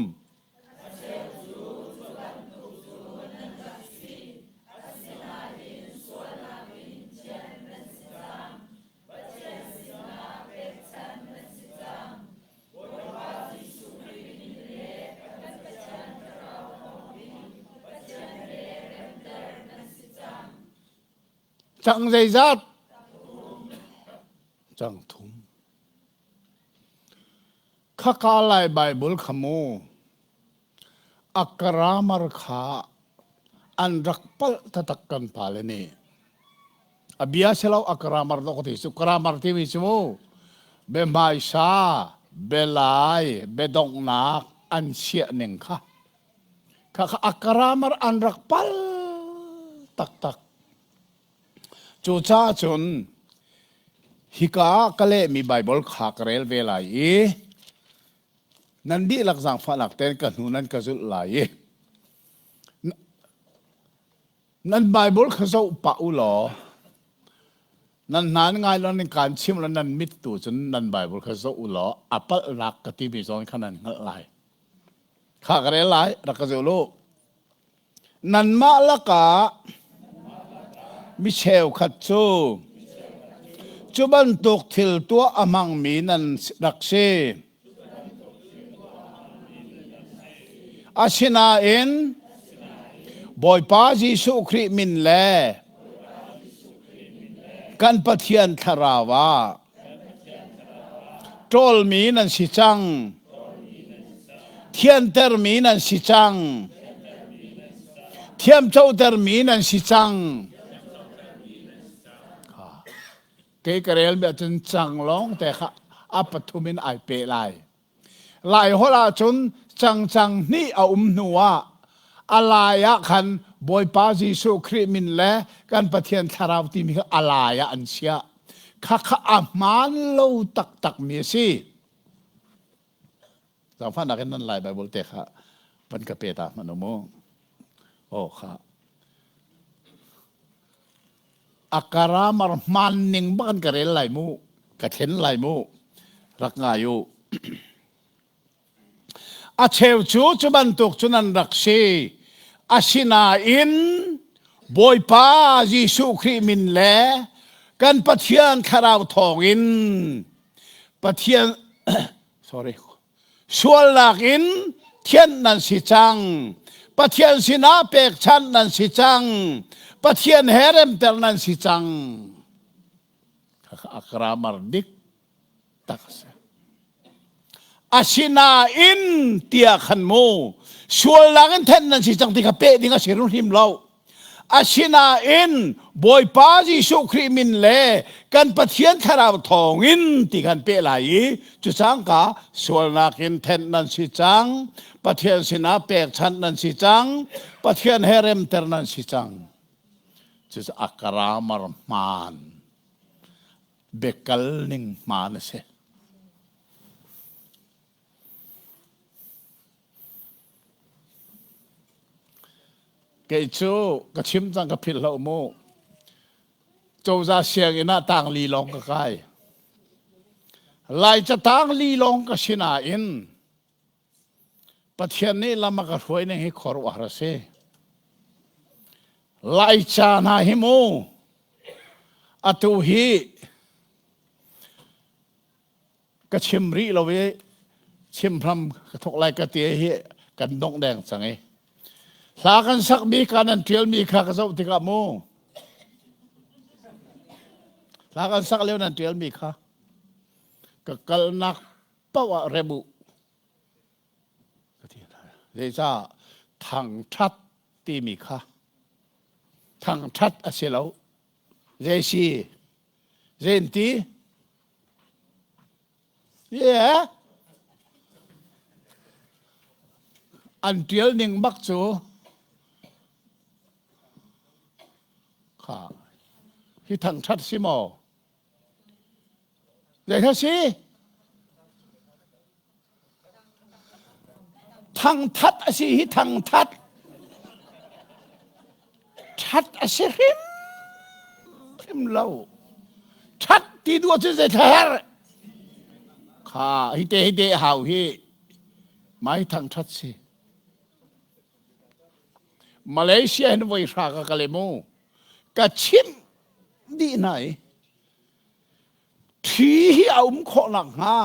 Cang zeizat? Cang thum. Khaka Lai Bible kha mu a grammar kha an rak palh taktak kan pale nih. A bia si lo a grammar dawh ka ti cu grammar timi cu mu biahmaisa, bialai, biadonghnak an chiah ning kha kha kha a grammar an rak pal taktak. Cucaah cun hika ah ka lehmi Baibal kha ka rel ve lai i nan dihlak zaangfahnak tein ka hnu nan ka zulh lai i nan Baibal kha zoh pah u law nan hna nan ngai lo nan kaan chim lo nan mit tu cun nan Baibal kha zoh u law a palhnak ka timi zawn kha nan hngalh lai. Kha ka rel lai, rak ka zul u. Nanmah lakah mi cheukhat cu cu bantuk thil tuah a hmangmi nan rak si. Asinain Bawipa Jesuh Khrih min le kan Pathian Thlarau ah Ṭawlmi nan si cang. Thiantermi nan si cang. Thiamcotermi nan si cang. Kei ka rel mi ahcun cang lawng te kha a pathum in ai peh lai. Laiholh ahcun cangcang hnih a um hnu ah a lai ah khan Bawipa Jesuh Khrih min le kan Pathian Thlarau timi kha a lai ah an chiah. Khakha a hmaan lo taktakmi a si. Zaangfahnak in nan Lai Bible te kha van ka pe ta hmanh u mu. Aw kha. A karamar hmaan ning bak an ka rel lai mu. Ka thlen lai mu. Rak ngai u. A cheu cu cu bantuk cun an rak si. Asinain Bawipa Jesuh Khrih min le kan Pathian Thlarau thawngin Pathian sorry Sualnak in thianh nan si cang. Pathian sinah pekchanh nan si cang. Pathian he remter nan si cang. A grammar dik tak a si. Asinain tiah khan mu sualnak in thenh nan si cang ti kha peh ding a si hrim lo. Asinain Bawipa Jesuh Khrih min le kan Pathian Thlarau thawngin ti kan peh lai i cu cangka sualnak in thenh nan si cang, Pathian sinah pekchanh nan si cang, Pathian he remter nan si cang. Cucu a grammar hmaan, biakal ning hmaan a si. Kei cu ka chim cang ka philh lo mu. Cozah sianginn ah tangli lawng ka kai. Laica tangli lawng ka si nain Pathian nih lam a ka hruai ning hi khuaruahhar a si. Laica hna hi mu atu hi ka chim rih lo i chim hram ka thok lai ka ti hi kan dongh deng cang i hla kan sakmi ka nan ṭialmi kha ka zoh tikah mu hla kan sak lio nan ṭialmi kha ka kalnak paoh ah rem u ka ti zeicah thangṭhat timi kha thangṭhat a si lo zei si zein ti? Yeah. An ṭial ning bak cu kha hi thangṭhat si maw? Zei kha si? Thangthat a si hi thangthat. Ṭhat a si hrim hrim lo. Ṭhat ti duh ahcun zei thla Kha hi te hi te hau hi mai thangṭhat si. Malaysia hin voi hra ka kal mu. Ka chimh dih hna i Ṭhi hi a um khawh nakhnga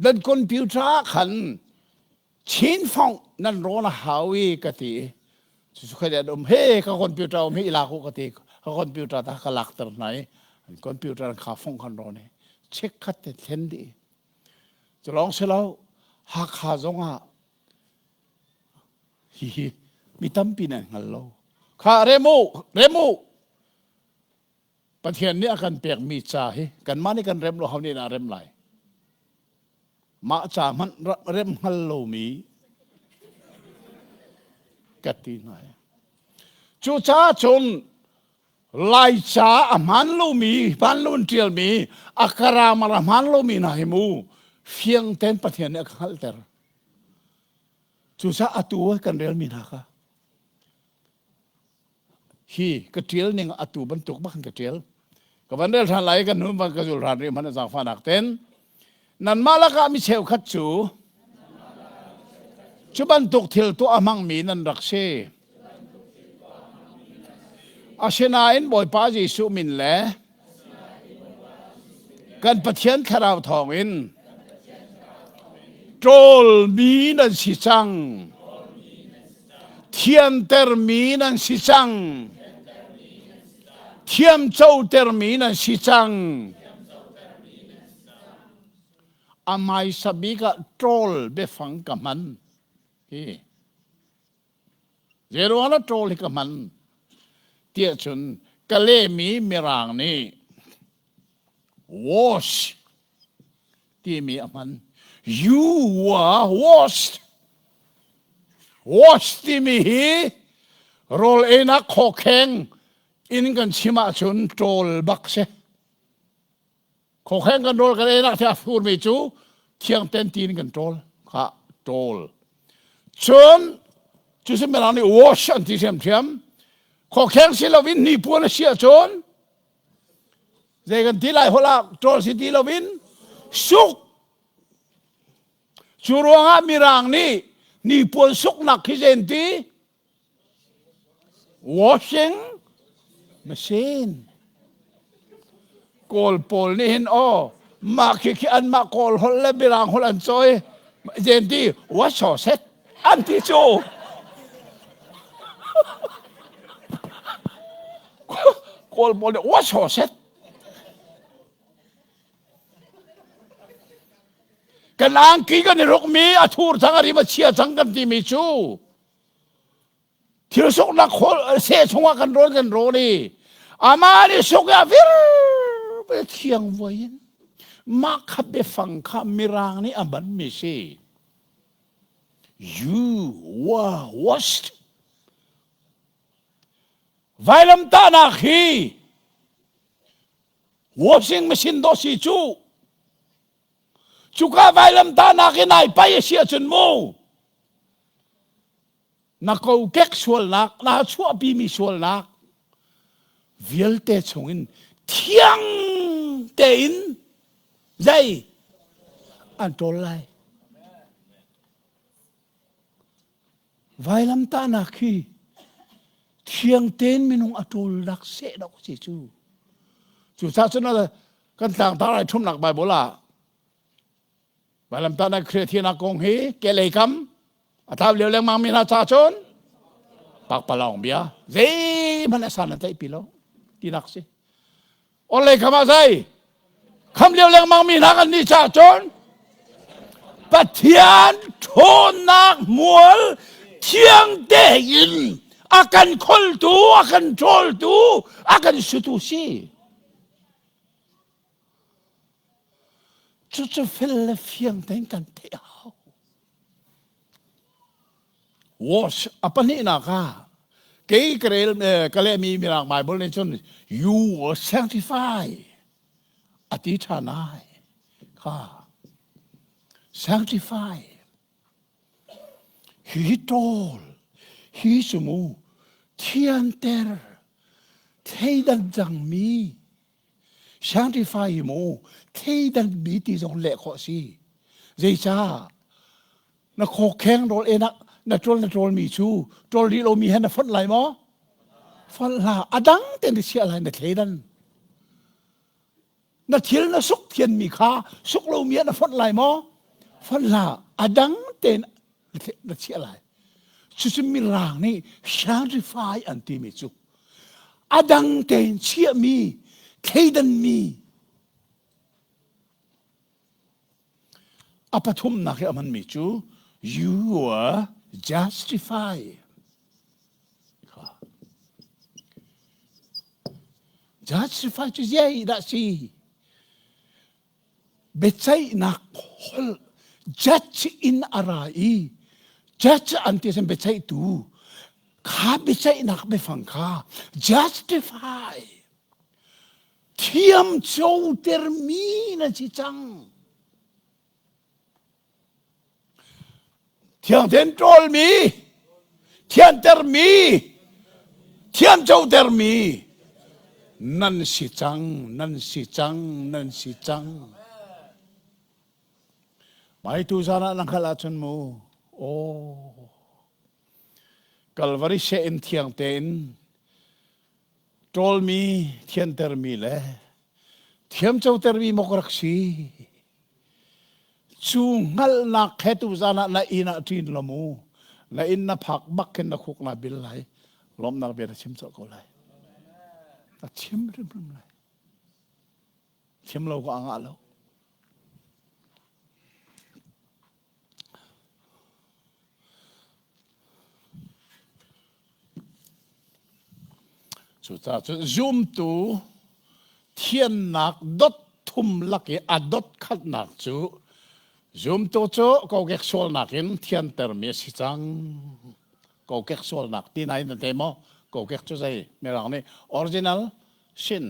nan computer ah khan chin fong nan rawn a hau i ka ti. Cucu kha an um he ka computer um hi i lak u ka ti. Ka computer ta ka lakter hna i an computer kha fong khan rawn i check khat te thlen dih. Cu lawng si lo Hakha zong ah hihi mi tampi nan hngal lo. Kha rem u rem u Pathian nih a kan pekmi ca hi kanmah nih kan rem lo ho nih dah rem lai? Mah ca hmanh rem hngal lomi ka ti hna. Cucaah cun Laica a hmaan lomi, hmaan lo in ṭialmi, a grammar a hmaan lomi hna hi mu fiang tein Pathian nih a ka hngalhter. Cucaah atu kan relmi hna kha Hi ka ṭial ning atu bantuk bak in ka ṭial. Ka van rel ṭhan lai i kan hnu van ka zul ṭhan rih hmanh zaangfahnak ten. Nanmah lakah mi cheukhat cu cu bantuk thil tuah a hmangmi nan rak si. Asinain Bawipa Jesuh min le kan Pathian Thlarau thawngin ṭawlmi nan si cang. Thiantermi nan si cang. Thiamcotermi nan si cang. A hmaisa bik ah ṭawl biafang ka hman. Hi. Zeiruang ah ṭawl hi ka hman tiah cun ka lehmi Mirang nih wash timi a hman. You were washed. Wash timi hi rawl einak khawkheng in kan chim ahcun ṭawl bak si. Khokheng kan rawl kan einak the a furmi cu thiang ten tiin kan ṭawl kha ṭawl. Cun cu si mirang nih wash an ti ṭhiamṭhiam. Khokheng si loin hnipuan a si ahcun zei kan ti lai holh ah ṭawl si ti loin suk. Cu ruangah mirang nih hnipuan suknak khi zei an ti? Washing machine. Kawl pawl nih hin aw mah khi khi anmah Kawl holh le Mirang holh an cawi zen ti what so set an ti cu. Kawl pawl nih what so set kan angki kan i rukmi a thur cang a rim a chia cang kan timi cu thil suknak seh chungah kan rawn kan rawn i amah nih suk ah vir thiang vuai in mah kha biafang kha mirang nih a hmanmi si you were washed vailamtahnak hi washing machine dawh si cu Cuka vailamtahnak in ai pai a si ahcun mu na kokek sualnak na chuahpimi sualnak vialte chungin thiang tein zei an ṭawl lai. Vailamtahnak hi thiang tein minung a ṭawlnak seh dawh si cu. Cucaah cun kan tlangtar ai ṭhumnak Bible ah vailamtahnak Khrih thinak kong hi kehlei kam a tlau lio lengmang mi hna ca cun pakpalawng bia zeihmanh a san an tlaih pi lo tinak si Orhlei kham ah zei kham lio lengmang mi hna kan nih caah cun Pathian ṭhawnnak hmual thiang tein a kan kholtu a kan ṭawltu a kan sutu si. Cucu fel le fiang tein kan theih a hau. Wash a pahnihnak ah kei ka rel ka lehmi Mirang Bible nih cun you will sanctify a ti ṭhan ai kha sanctify hi ṭawl hi cu mu thianter thleidan cangmi sanctify hi mu thleidan mi ti zong leh khawh si zeicah na khawkheng rawl enak na ṭawl na ṭawl mi cu ṭawl rih lomi he na fonh lai maw fonh hlah a dang te na chiah lai na thleidan na thil na suk thianmi kha suk lomi ah na fonh lai maw fonh hlah a dang tein na chiah lai cucu mirang nih sanctify an timi cu a dang tein chiahmi thleidanmi A pathumnak i a hmanmi cu you are justified. Justify cu zei dah si? Biaceihnak holh judge in a ra i judge an ti sin biaceihtu kha biaceihnak biafang kha justify Thiamcotermi na si cang. Thiangthen ṭawlmi, thiantermi, thiamcotermi nan si cang, nan si cang, nan si cang. Mai tu zan ah na hngalh ahcun mu, aw, Kalvari seh in thiang tein ṭawlmi, thiantermi le thiamcotermi maw ka rak si? Cu hngalhnak he tuzan ah na inn ah ṭin law mu. Na inn na phak bak khin na khuk naa bil lai. Lawmhnak bia na chim colh ko lai. Na chim hrimhrim lai. Chim lo ka a ngah lo. Cucaah cun zumtu thiannak dot thum lak i a dot khatnak cu zumtu cu kokek sualnak in thiantermi a si cang. Kokek sualnak ti nain na te maw? Kokek cu zei? Mirang nih original sin.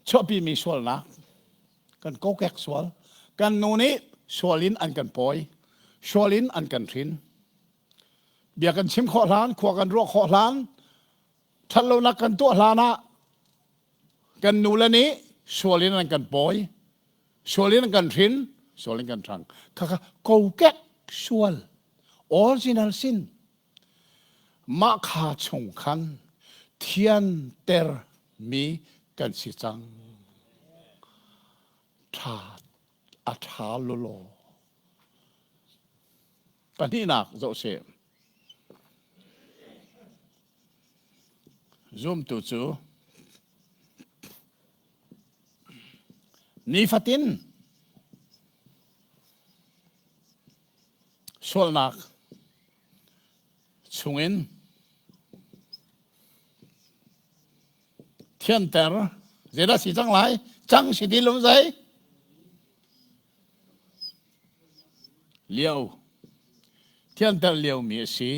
Chuahpimi sualnak kan kokek sual kan nu nih sual in an kan pawi sual in an kan hrin bia kan chim khawh hlan khua kan ruah khawh hlan ṭhatlonak kan tuah hlan ah kan nu le nih sual in an kan pawi sual in an kan hrin sual in kan ṭhang khakha kokek sual original sin Mah kha chung khan thiantermi kan si cang. Ṭha a ṭha lawlaw. Pahnihnak zoh sih. Zumtu cu nifatin Sualnak chungin thianter zeidah si cang lai? Cang si ti lo zei? Lio. Thianter liomi a si.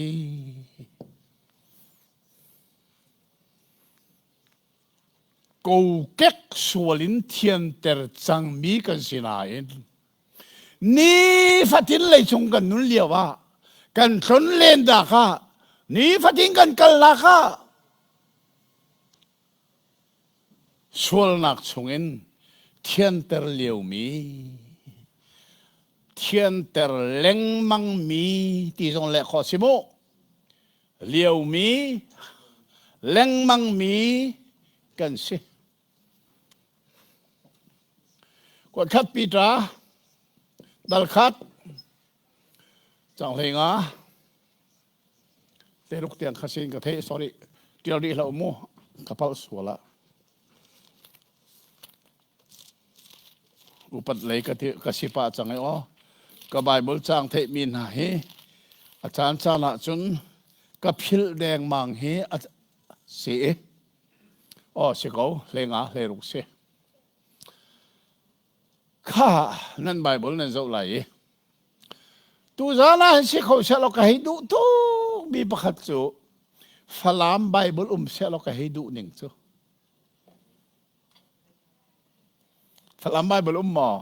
Kokek sual in thianter cangmi kan si nain Nifatin leicung kan nun lio ah kan tlon len dak ah nifatin kan kalnak ah sualnak chungin thianter liomi thianter lengmangmi ti zong leh khawh si mu liomi lengmangmi kan si Kuatkhat Peter dalkhat cang hlei nga teruk tiang kha sin ka thei sorry tial rih hlah mu ka palh sual ah upat lei ka ka si pah cang i aw ka Bible cang theih mi hna hi a caan caan ah cun ka philh dengmang hi a si i. Oh si ko 15 16 si. Kha nan Bible nan zoh lai i tuzaan ah hin si kho sehlaw ka hei duh tuk mi pakhat cu Falam Bible um sehlaw ka hei duh ning cu. Falam Bible um maw?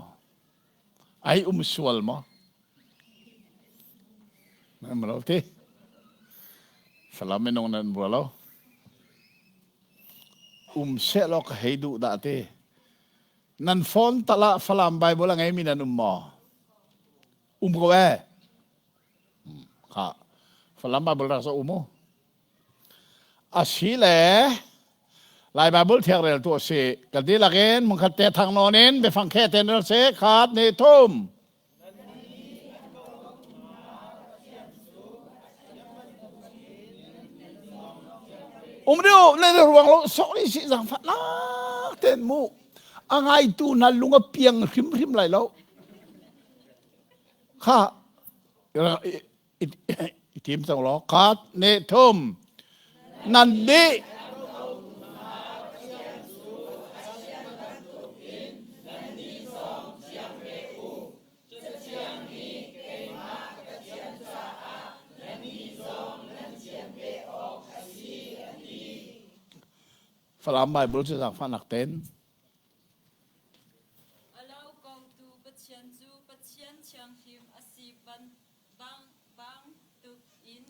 Ai um sual maw? Nan lo ti. Falam minung nan bua lo. Um sehlaw ka hei duh dah ti. Nan phone tal ah Falam Bible a ngeimi nan um maw? Um ko eh. Kha Falam Bible rak um u. Asi le Lai Bible thiang rel tu asi. Kan dihlak in mungkhat te thang nawn in biafang khe ten rel se khat ni thum. Um deuh le ruang lo sok ni si zangfah nak ten mu a ngaitu na lung a piang hrimhrim lai lo kha i tim cang law khat ne thum nan dih Cathiang nih keimah ka thian caah nannih zong nan thian ve awk a si, a ti. Falam Bible cu zaangfahnak ten. A lo kotu Pathian cu Pathian thianghlim a si bang bantuk in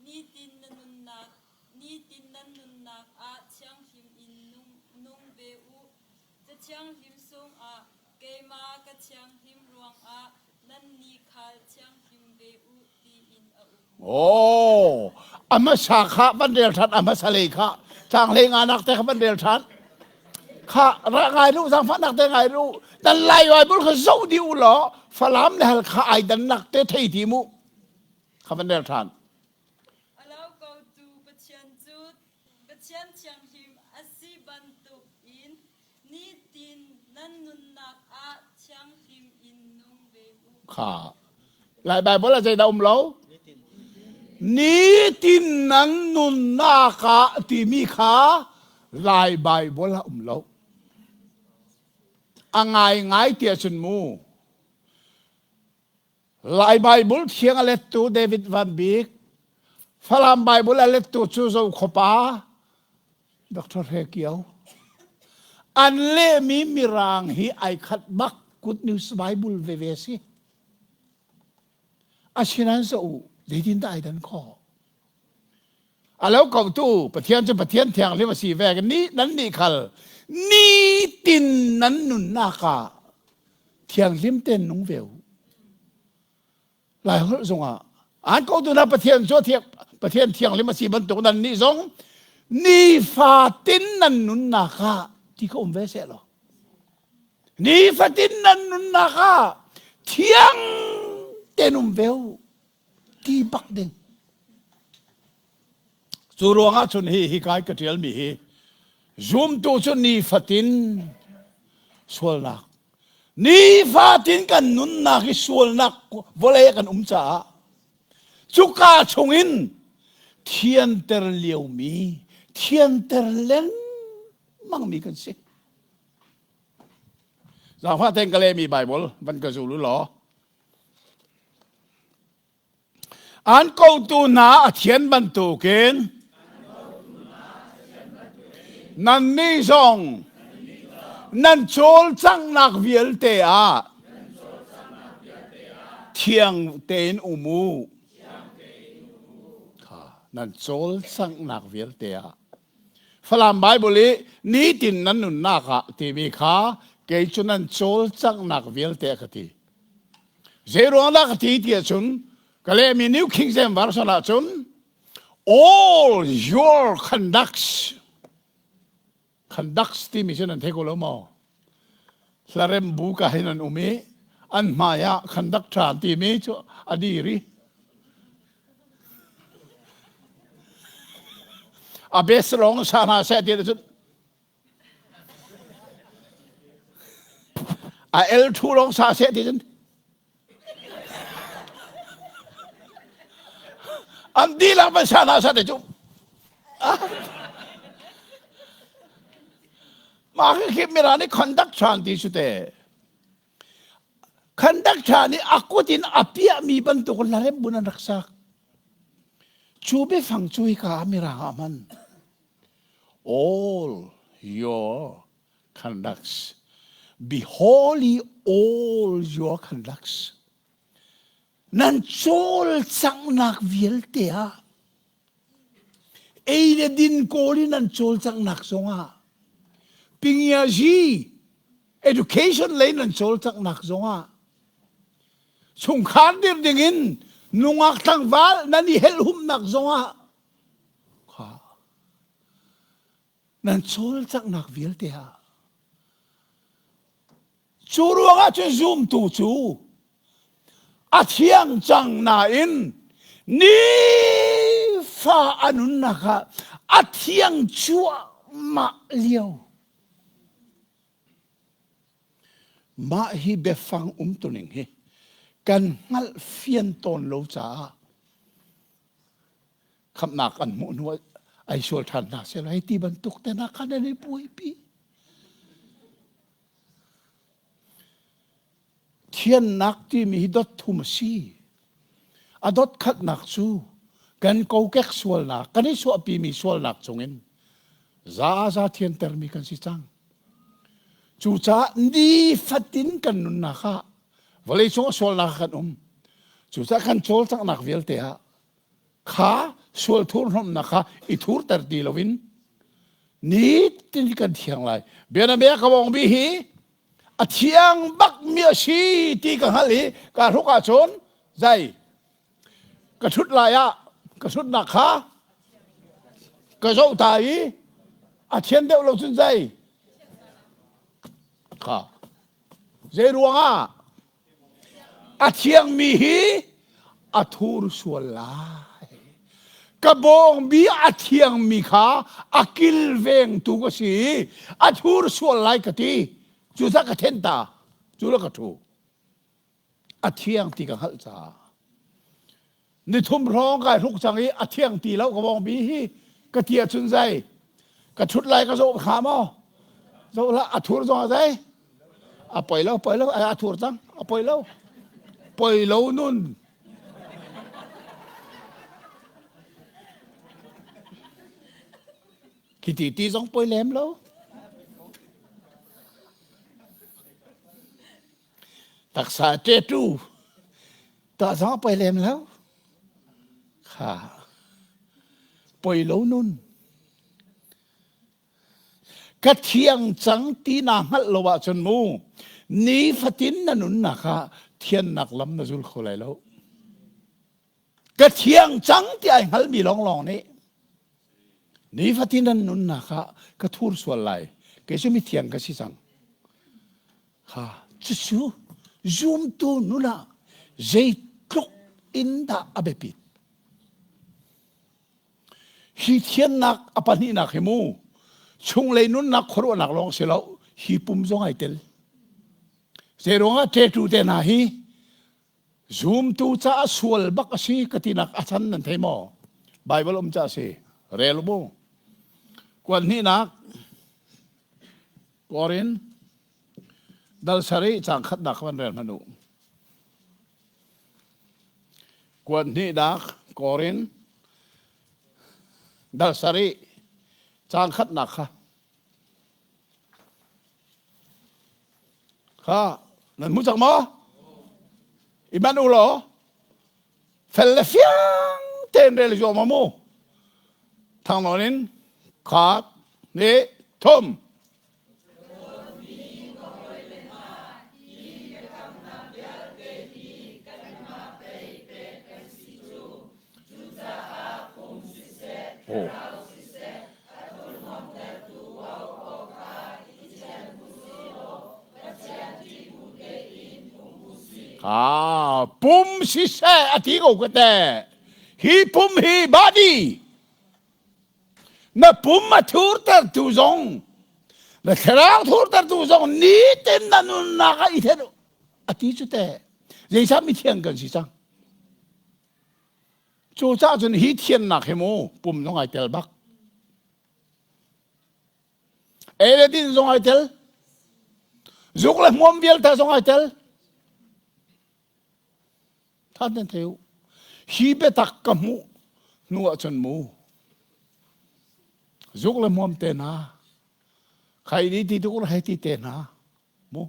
nitin na nunnak nitin nan nunnak ah thianghlim in nung, nung ve u. Cathianghlim sungah keimah ka thianghlim ruangah nannih khal thianghlim ve u tiin a um. Oh, a hmasa kha van rel ṭhan, a hmasa lei kha caang hlei nganak te kha van rel ṭhan. Kha ra ngai lu, zaangfahnak te ngai lu. Dan lai Bible kha zoh dih u law Falam le Halkha ai dannak te thei ti mu. Kha van rel ṭhan. A lo kotu Pathian cu Pathian thianghlim a si bantuk in nitin nan nunnak ah thianghlim in nung ve u. Kha Lai Bible ah zeidah um lo? Nitin nan nunnak ah timi kha Lai Bible ah um lo. A ngai ngai tiah cun mu. Lai Bible thiang a lettu David Van Bik, Falam Bible a lettu cu Zokhawpa Dr. Hre Kio. An lehmi Mirang hi ai khat bak Good News Bible veve si. Asinain sa u, zeitin dah ai dan khawh? A lo ko tu Pathian cu Pathian thianghlim a si ve ni nan nih khal nitin nan nunnak ah thianghlim ten nung ve u. Lai holh zongah an ko tu na Pathian cu Pathian thianghlim a si bantuk nan nih zong nifatin nan nunnak ah ti ka um ve seh law nifatin nan nunnak ah thiang ten um ve u ti bak ding cu ruangah cun hi hi kai ka ṭialmi hi zumtu cu nifatin sualnak nifatin kan nunnak hi sualnak vawlei ah kan um caah cuka chungin thianter liomi thianter lengmangmi kan si Zaangfah tein ka lehmi Bible van ka zul u law An kotu hna a thian bantukin nannih zong nan cawlcanghnak vialte ah thiang tein um u. Nan cawlcanghnak vialte ah. Falam Bible i nitin nan nunnak ah timi kha kei cu nan cawlcanghnak vialte a ka ti. Zeiruang dah ka ti ti ahcun ka lehmi New King James Version ahcun all your conducts conducts timi cu nan thei ko lo maw? Hlarem bu ka hin an um i an hmai ah conductor timi cu a dir i a best lawng sa hna seh ti cun A el thu lawng sa seh ti cun an dihlak van sa hna sa te cu. Mah khi khi mira nih conduct ṭhan ti su te. Conduct ṭha nih a kut in a piahmi bantuk larep bun an rak sak. Cu biafang cu hika ah mirang ah hman. All your conducts. Be holy all your conducts. Nan cawlcanghnak vialte ah ei le din kawl in nan cawlcanghnak zongah pingiazi education lei nan cawlcanghnak zongah chungkhar dir dingin nungak tlangval nan i helhumnak zongah kha nan cawlcanghnak vialte ah Cu ruangah cun zumtu cu a thiang cang nain nifa a nunnak ah a thiang cuahmah lio. Mah hi biafang umtuning hi kan hngalh fian tawn lo caah khamhnak an hmuh hnu ai sual ṭhan hna seh hei ti bantuk te hna khan an i buaipi. Thiannak timi hi dot thum a si. A dot khatnak cu kan kokek sualnak, kan i suahpimi sualnak chungin zaza thiantermi kan si cang. Cucaah nifatin kan nunnak ah vawleicung a sualnak ah kan um. Cucaah kan cawlcanghnak vialte ah kha sual thurhnawmnak kha i thurter ti loin nitin kan thiang lai. Bianabia ka bawngbi hi a thiang bak mi a si ti ka hngalh i ka hruk ahcun zai ka ṭhut lai ah ka ṭhutnak kha ka zoh ta i a thian deuh lo cun zai kha zei ruangah A thiangmi hi a thur sual lai. Ka bawngbi a thiangmi kha a kilvengtu ka si i a thur sual lai ka ti. Cucaah ka then ta. Cu la ka ṭhu. A thiang ti ka hngalh caah. Nithum hrawng kai hruk cang i a thiang ti lo ka bawngbi hi ka ti ahcun zei ka ṭhut lai ka zoh hnga maw? Zoh hlah a thur zong ah zei a poi lo poi lo a thur cang a poi lo poi lo nun khi ti ti zong poi lem lo Taksa ṭeṭu tuah zong a poi lem lo. Kha poi lo nun. Ka thiang cang ti naa hngalh lo ahcun mu nifatin na nunnak ah thiannak lam na zul kho lai lo. Ka thiang cang ti ai hngalmi lawnglawng nih nifatin an nunnak ah ka thur sual lai. Kei cu mithiang ka si cang. Kha cucu zumtu nun ah zeitluk in dah a biapit. Hi thiannak a pahnihnak hi mu chunglei nunnak khuaruahnak lawng si lo hi pum zong ai tel. Zeiruangah ṭeṭu te hna hi Zumtu caah sual bak a si ka tinak a chan nan thei maw? Bible um ca si. Rel mu. Kuan hnihnak Korin dal sarih caang khatnak van rel hmanh u. Kuan hnihnak Korin dal sarih caang khatnak kha Kha nan hmu cang maw? I manh u law fel le fiang tein rel zuam mu. Thang nawn in khat ni thum. Oh. Ah, pum siseh a ti ko ka te. Hi pum hi body. Na pum a thurter tu zong, na thlarau thurter tu zong nitin na nunnak ah i then a ti cu te. Zeicah mithiang kan si cang? Cucaah cun hi thiannak hi mu pum zong ai tel bak. Ei le din zong ai tel. Zuk le hmuam vialte zong ai tel. Than nan thei u. Hi biatak ka hmuh hnu ahcun mu. Zuk le hmuam te hna. Khai ni ti tuk hei ti te hna. Mu.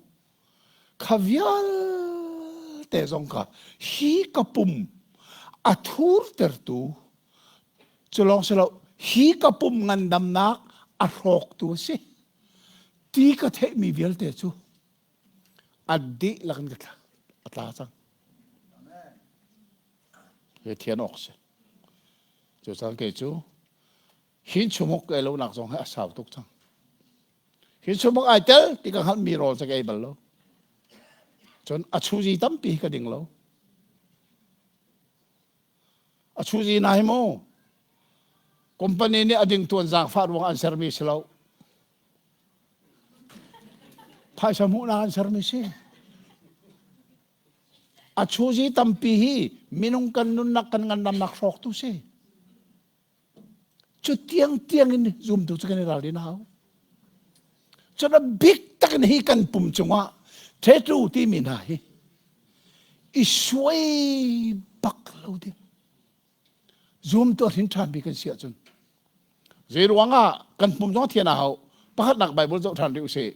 Kha vialte zong kha hi ka pum a thurtertu cu lawng si lo hi ka pum ngandamnak a hrawktu a si. Ti ka theihmi vialte cu a dihlak in ka tla a tla cang. Hi thian awk si. Cu cang kei cu hin chumuk ei lonak zong hi a sau tuk cang. Hi chumuk ai tel ti ka hngalhmi rawl cu ka ei bal lo. Cun a chuzi tampi ka ding lo. A chuzi na hi mu. Company nih a ding tuan zaangfah ruang an sermi si lo. Phaisa hmuhnak an sermi si. A chuzi tampi hi minung kan nunnak kan ngandamnak hrawktu si. Cu tiang tiang in zumtu cu kan i ralrin a hau. Cun a bik tak in hi kan pum cungah tattoo timi hna hi i suai bak lo ding. Zumtu a hrin ṭhan mi kan si ahcun zei ruangah kan pum zong thian a hau. Pakhatnak Bible zoh ṭhan rih usih.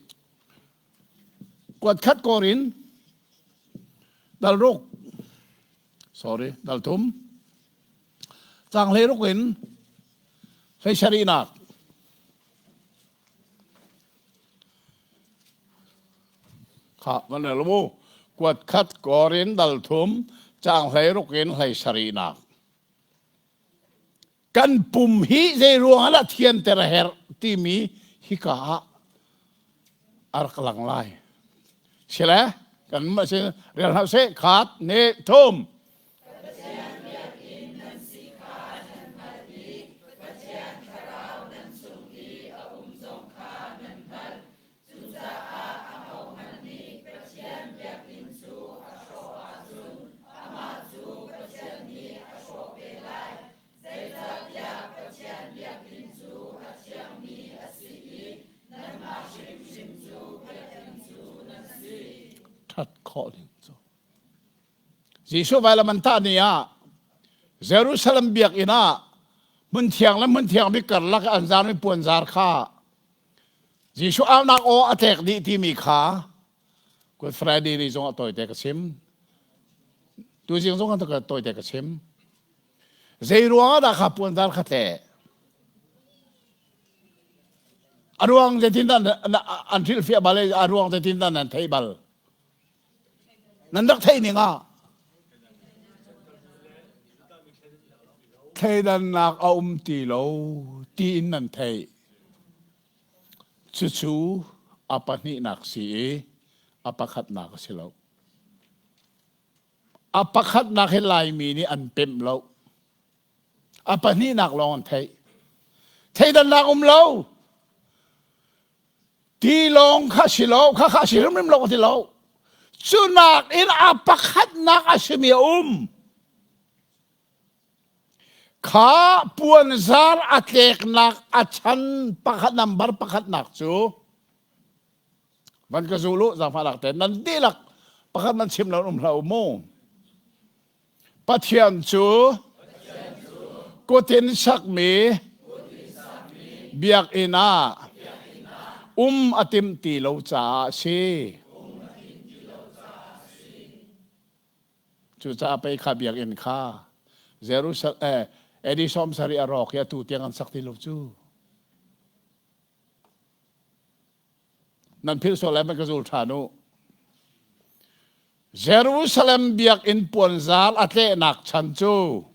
Kuat khat Korin dal ruk sorry dal thum Caang hleiruk in hleisarihnak. Kha van rel mu. Kuat khat Korin dal thum caang hleiruk in hleisarihnak. Kan pum hi zei ruang ah thianter a herh timi hika ah a rak lang lai. Sile kan mah si rel hna seh khat ne thum Pathian biakinn nan si kha nan hngalh i Pathian Thlarau nan chung i a um zong kha nan hngalh. Cucaah ahohmanh nih Pathian biakinn cu a hrawh ahcun amah cu Pathian nih a hrawh ve lai. Zeicahtiah Pathian biakinn cu a thiangmi a si i nanmah hrimhrim cu biakinn cu nan si. Ṭhat khawh ding cu Jesuh vailam an tah ni ah Jerusalem biakinn ah hmunthiang le hmunthiang bik karlak an zarmi puanzar kha Jesuh aunak aw a tlek dih timi kha Good Friday ni zong ah tawite ka chim. Tuzing zong ah tawite ka chim. Zei ruang ah dah kha puanzar kha tleh? A ruang zeitin dah an hrilhfiah bal i a ruang zeitin dah nan theih bal? Nan rak theih ning ah thleidannak a um ti lo tiin nan theih. Cucu a pahnihnak si i a pakhatnak a si lo. A pakhatnak hi Laimi nih an pemh lo. A pahnihnak lawng an theih. Thleidannak um lo. Ti lawng kha si lo, kha kha si hrimhrim lo ka ti lo. Cu nak in a pakhatnak a simi a um. Kha puanzar a tleknak a chan pakhat nambar pakhatnak cu van ka zul u zaangfahnak te nan dihlak pakhat nan chim lo um hlah u mu. Pathian cu kut in sakmi biakinn ah um a timh ti lo caah a si. Cucaah pei kha biakinn kha Jerusalem eh, AD 70 a rawk i atu tiang an sak ti lo cu. Nan philh sual lai ka zul ṭhan u. Jerusalem biakinn puanzar a tlehnak chan cu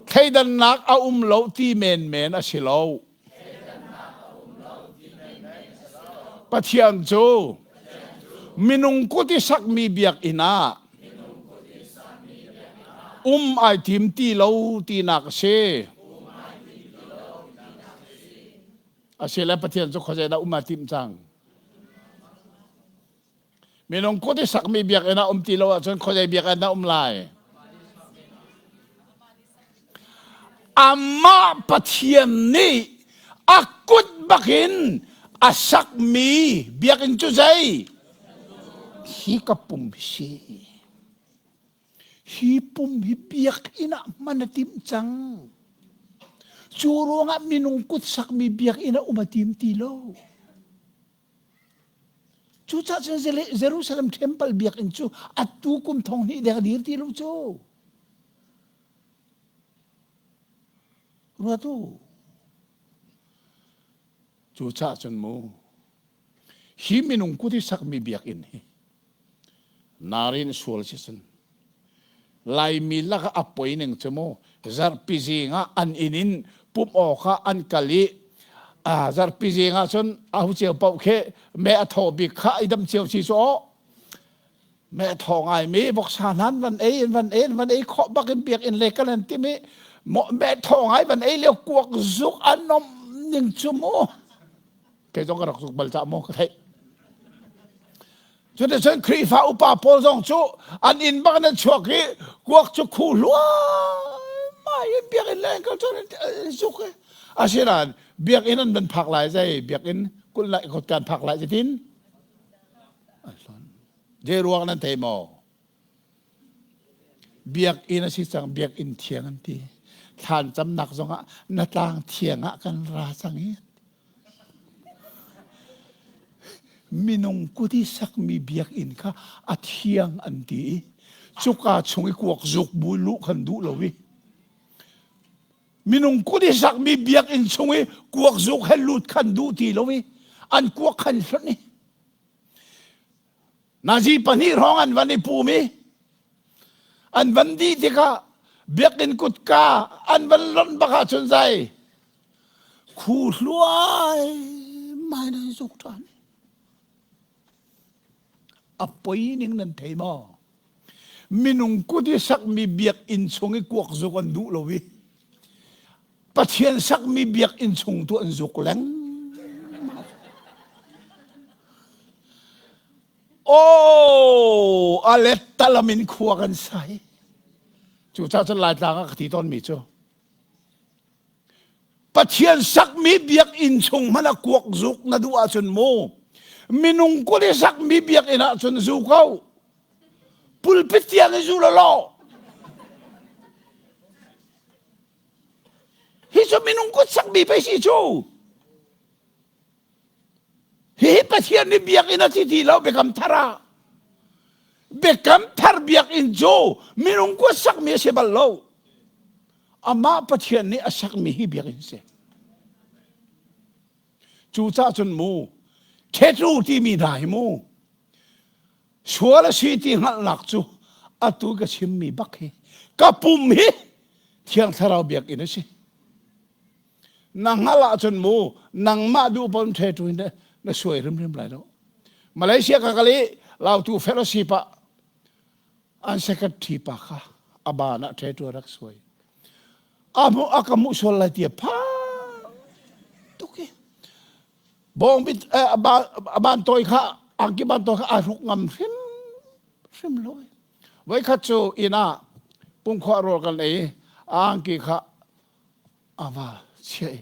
thleidannak a um lo ti menmen a si lo. Pathian cu minung kut i sakmi biakinn ah um ai tim ti lo tinak a si. Asile Pathian cu khuazei dah um aa tim cang? Minung kut i sakmi biakinn ah um ti lo ahcun khuazei biakinn dah um lai? Amah Pathian nih a kut bakin a sakmi biakinn cu zei? Hi ka pum hi si. Hi pum hi biakinn ah hman a timh cang. Cu ruangah minung kut sakmi biakinn ah um a tim ti lo. Cucaah cun Jerusalem temple biakinn cu atu kum thong hnih deng a dir ti lo cu. Ruat u. Cucaah cun mu, hi minung kut i sakmi biakinn hi narin sual si cun Laimi lakah a poi ning cu mu zarhpi zing ah an inn in pumh awk ah an kal i zarhpi zing ah cun ahu cio paoh khi me a thaw bik kha i dam cio si cu aw me thaw ngai mi voksa hnan van ei in van ei in van ei khawh bak in biakinn le kan an timi me thaw ngai van ei lio kuak zuk an nom ning cu mu kei zong ka rak zuk bal ca mu ka theih Cuticun Khrihfa upa pawl zong cu an inn bak in an chuak i kuak cu khu hluaimai in biakinn leng kal cun an zuk i asinain biakinn an van phak lai zei biakinn kulh lai kan phak lai zeitin an hlonh zei ruang nan thei maw Biakinn a si cang biakinn thiang an ti thlan camnak zongah na tlang thiang ah kan ra cang i Minung kut i sakmi biakinn kha a thiang an ti i cuka chung i kuak zuk bu luh khan duh lo i minung kut i sakmi biakinn chung i kuak zuk he lut khan duh ti lo i an kuak khan hlonh i nazi pahnih hrawng an van i pum i an van dih tikah biakinn kutka an van lonh bak ahcun zai Khu hluai mai nan zuk ṭhan. A poi ning nan thei maw? Minung kut i sakmi biakinn chung i kuak zuk an duh lo i Pathian sakmi biakinn chung tu an zuk lengmang. Oh, a lettalam in khua kan sai. Cucaah cun Laitlang ah ka ti tawnmi cu Pathian sakmi biakinn chung hmanh ah kuak zuk na duh ahcun mu minung kut i sakmi biakinn ahcun zu ko pulpit tiang i zu law hi cu minung kut sakmi pei si cu Hihi Pathian nih biakinn a ti ti lo biakam thar ah. Biakam thar biakinn cu minung kut sakmi a si bal lo. Amah Pathian nih a sakmi hi biakinn si. Cucaah cun mu, ṭhetru timi hna hi mu, sual a si ti hngalhnak cu atu ka chimmi bak hi ka pum hi Thiang Thlarau biakinn a si. Na hngalh ahcun mu nangmah duh pon ṭhetu in na suai hrimhrim lai lo. Malaysia ka kal i Lautu fellowship ah an secretary pa kha a ban ah ṭhetu a rak suai. A hmuh a ka hmuh sual lai ti a phang tuk i bawng bit a ban tawi kha angki ban tawi kha a hruk ngam hrim hrim lo. Voikhat cu inn ah pungkhua rawl kan ei a angki kha a va chiah i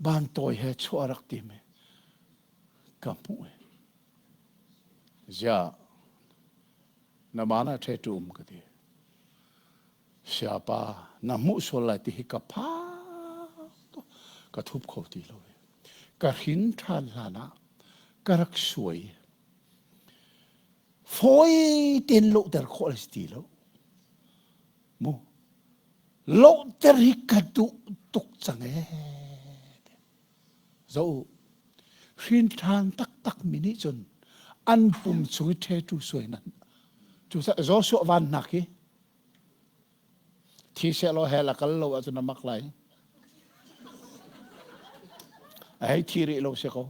bantawi he chuah a rak tim i ka hmuh i ziah na ban ah ṭhe ṭum ka ti siapa na hmuh sual lai ti hi ka phang ka thup kho ti lo ka hrin ṭhan hlan ah ka rak suai fawi tein lohter khawh a si ti lo mu Lohter hi ka duh tuk cang ee. Zo hrin ṭhan taktak mi nih cun an pum chung i ṭhetu suai nan cu Joshua van hnak hi thi sehlaw hell a kal lo ahcun a mak lai. A hei thi rih lo si ko.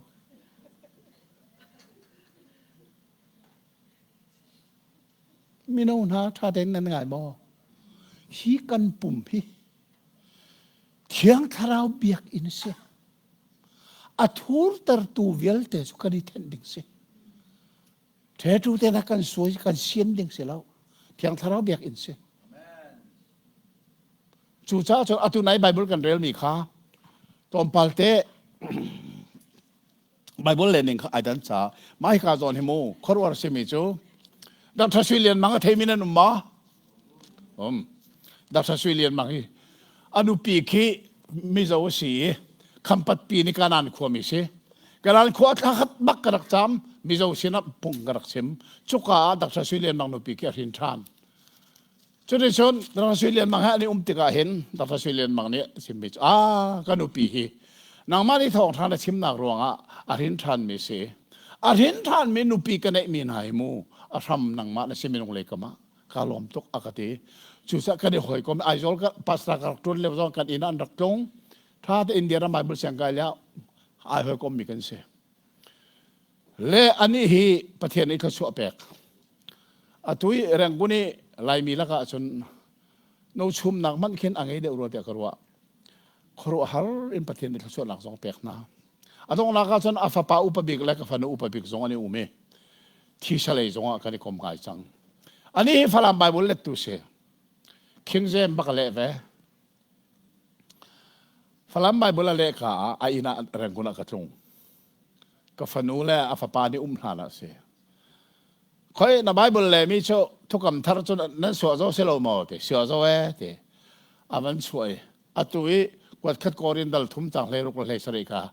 Mino hna ṭha tein nan ngai maw? Hi kan pum hi Thiang Thlarau biakinn a si. A thurtertu vialte cu kan i thenh ding si. Ṭhetu te na kan suai kan sian ding si lo. Thiang Thlarau biakinn si. Cucaah cun atu nai Bible kan relmi kha tlawmpal te Bible le ning kha ai dan ca mah hika zawn hi mu khuaruahar simi cu Dr. Sui Lian Mang a theimi nan um ma? Um. Dr. Sui Lian Mang hi a nupi khi Mizo a si i Khampat pi ni Kanan khuami si. Kanan khua thla khat bak ka rak cam Mizo sinah pung ka rak chim. Cuka ah Dr. Sui Lian Mang nupi khi a hrin ṭhan. Cuticun Dr. Sui Lian Mang he an i um tikah hin Dr. Sui Lian Mang nih a chimmi cu ah ka nupi hi nangmah nih thawngṭha na chimnak ruangah a hrin ṭhanmi si. A hrin ṭhanmi nupi ka neihmi hna hi mu a hram nangmah na si minung lei kam ah kaa lawm tuk a ka ti. Cucaah kan i hawikom Aizawl ka pastor ka rak ṭuan lio zong kan inn ah an rak tlung. Ṭha te India ram Bible siangkai lio ai hawikommi kan si. Le anih hi Pathian nih thluachuah pek. Atu i Rangoon i Laimi lakah cun no chumnak hmanh khin a ngei deuh rua tiah ka ruah. Khuaruahhar in Pathian nih thluachuahnak zong pek hna. A donghnak ah cun a fapa upa bik le ka fanu upa bik zong an i um i thisa lei zong ah kan i kom ngai cang. Ani hi Falam Bible lettu si. King James bak a leh ve. Falam Bible a leh ka ah a inn ah Rangoon ah ka tlung. Ka fanu le a fapa nih um hlan ah si. Khoi na Bible le mi cu thukam thar cu nan suah zo si lo maw ti suah zo e ti a van chuah i atu i kuat khat korin dal thum cang hlei ruk le hlei sarih kha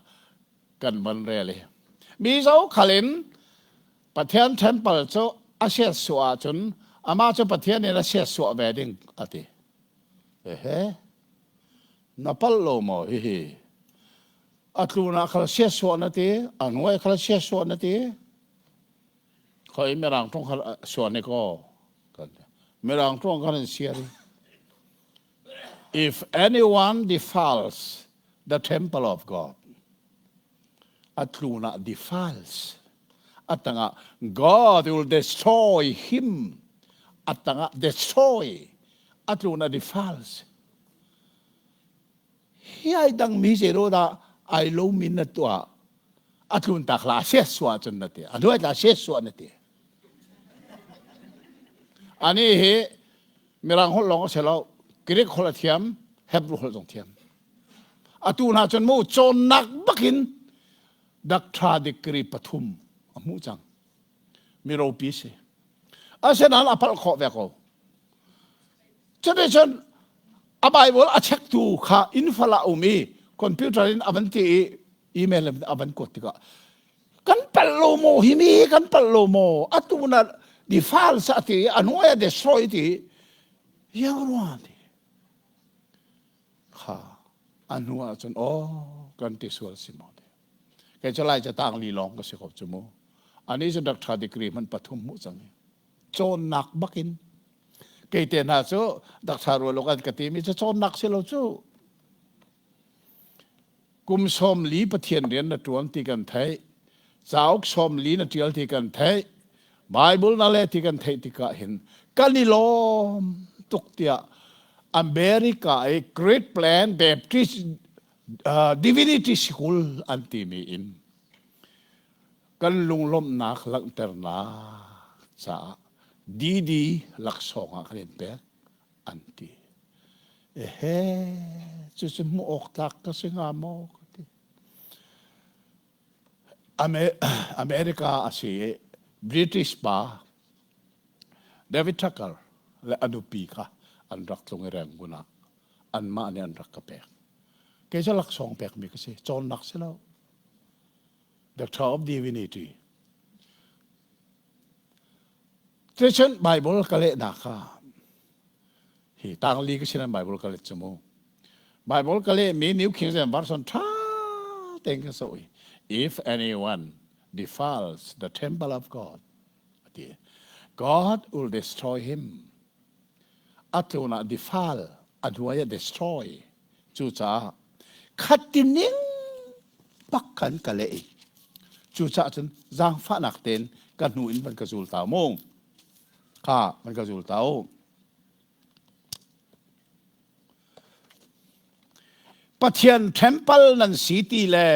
kan van rel i mi zo khal in Pathian temple cu a siat suah ahcun amah cu Pathian in a siat suah ve ding a ti. Ehe na palh lo maw hihi a tlun ah khal siat suah na ti a hnuai khal siat suah na ti khoi mirang tong khal suah ne ko mirang tong kan in siar if anyone defiles the temple of God a tlun ah defiles a tangah God will destroy him a tangah destroy a tlun ah defiles hi ai dang mi zero dah ai lo min na tuah a tlun tak la se suah cun na ti a hnuai tla se suah na ti ani hi mirang holh lawng a si lo Greek holh a thiam Hebrew holh zong thiam atu hna cun mu cawnnak bakin doctor degree pathum a hmuh cang mi ropi si asinain a palh khawh ve ko cuticun a Bible a checktu kha infal ah um i computer in a van ti i email in a van kuat tikah kan palh lo maw hi mi kan palh lo maw atu na defile sa ti a hnuai a destroy ti yang ruang ti kha a hnu ah cun aw kan ti sual si maw ti kei cu lai catang li lawng ka si ko cu mu ani cu doctor degree hman pathum hmuh cang i cawnnak bakin kei te hna cu doctor rual an ka timi cu cawnnak si lo cu kum sawm li Pathian rian na ṭuan ti kan theih cauk sawm li na ṭial ti kan theih Bible na le ti kan theih tikah hin kan i lawm tuk tiah America i Great Plan Baptist uh, Divinity School an timi in kan lunglawmhnak langhternak caah DD laksawng ah kan in pek an ti. Ehe, cucu hmuh awk tlak ka si hnga maw ka ti. America a si i British pa David Tucker le a nupi kha an rak tlung i Rangoon ah anmah nih an rak ka pek. Kei cu laksawng pekmi ka si, cawnnak si lo. Doctor of Divinity. Cucun Bible ka lehnak kha hi tangli ka sinan Bible ka let cu mu. Bible ka lehmi New King James Version ṭha tein ka zoh i if anyone defiles the temple of God ati God will destroy him. A tlun ah defile a hnuai ah destroy. Cucaah khatining bak khan ka leh i cucaah cun zaangfahnak tein ka hnu in van ka zul ta mu kha van ka zul ta u Pathian temple nan si ti le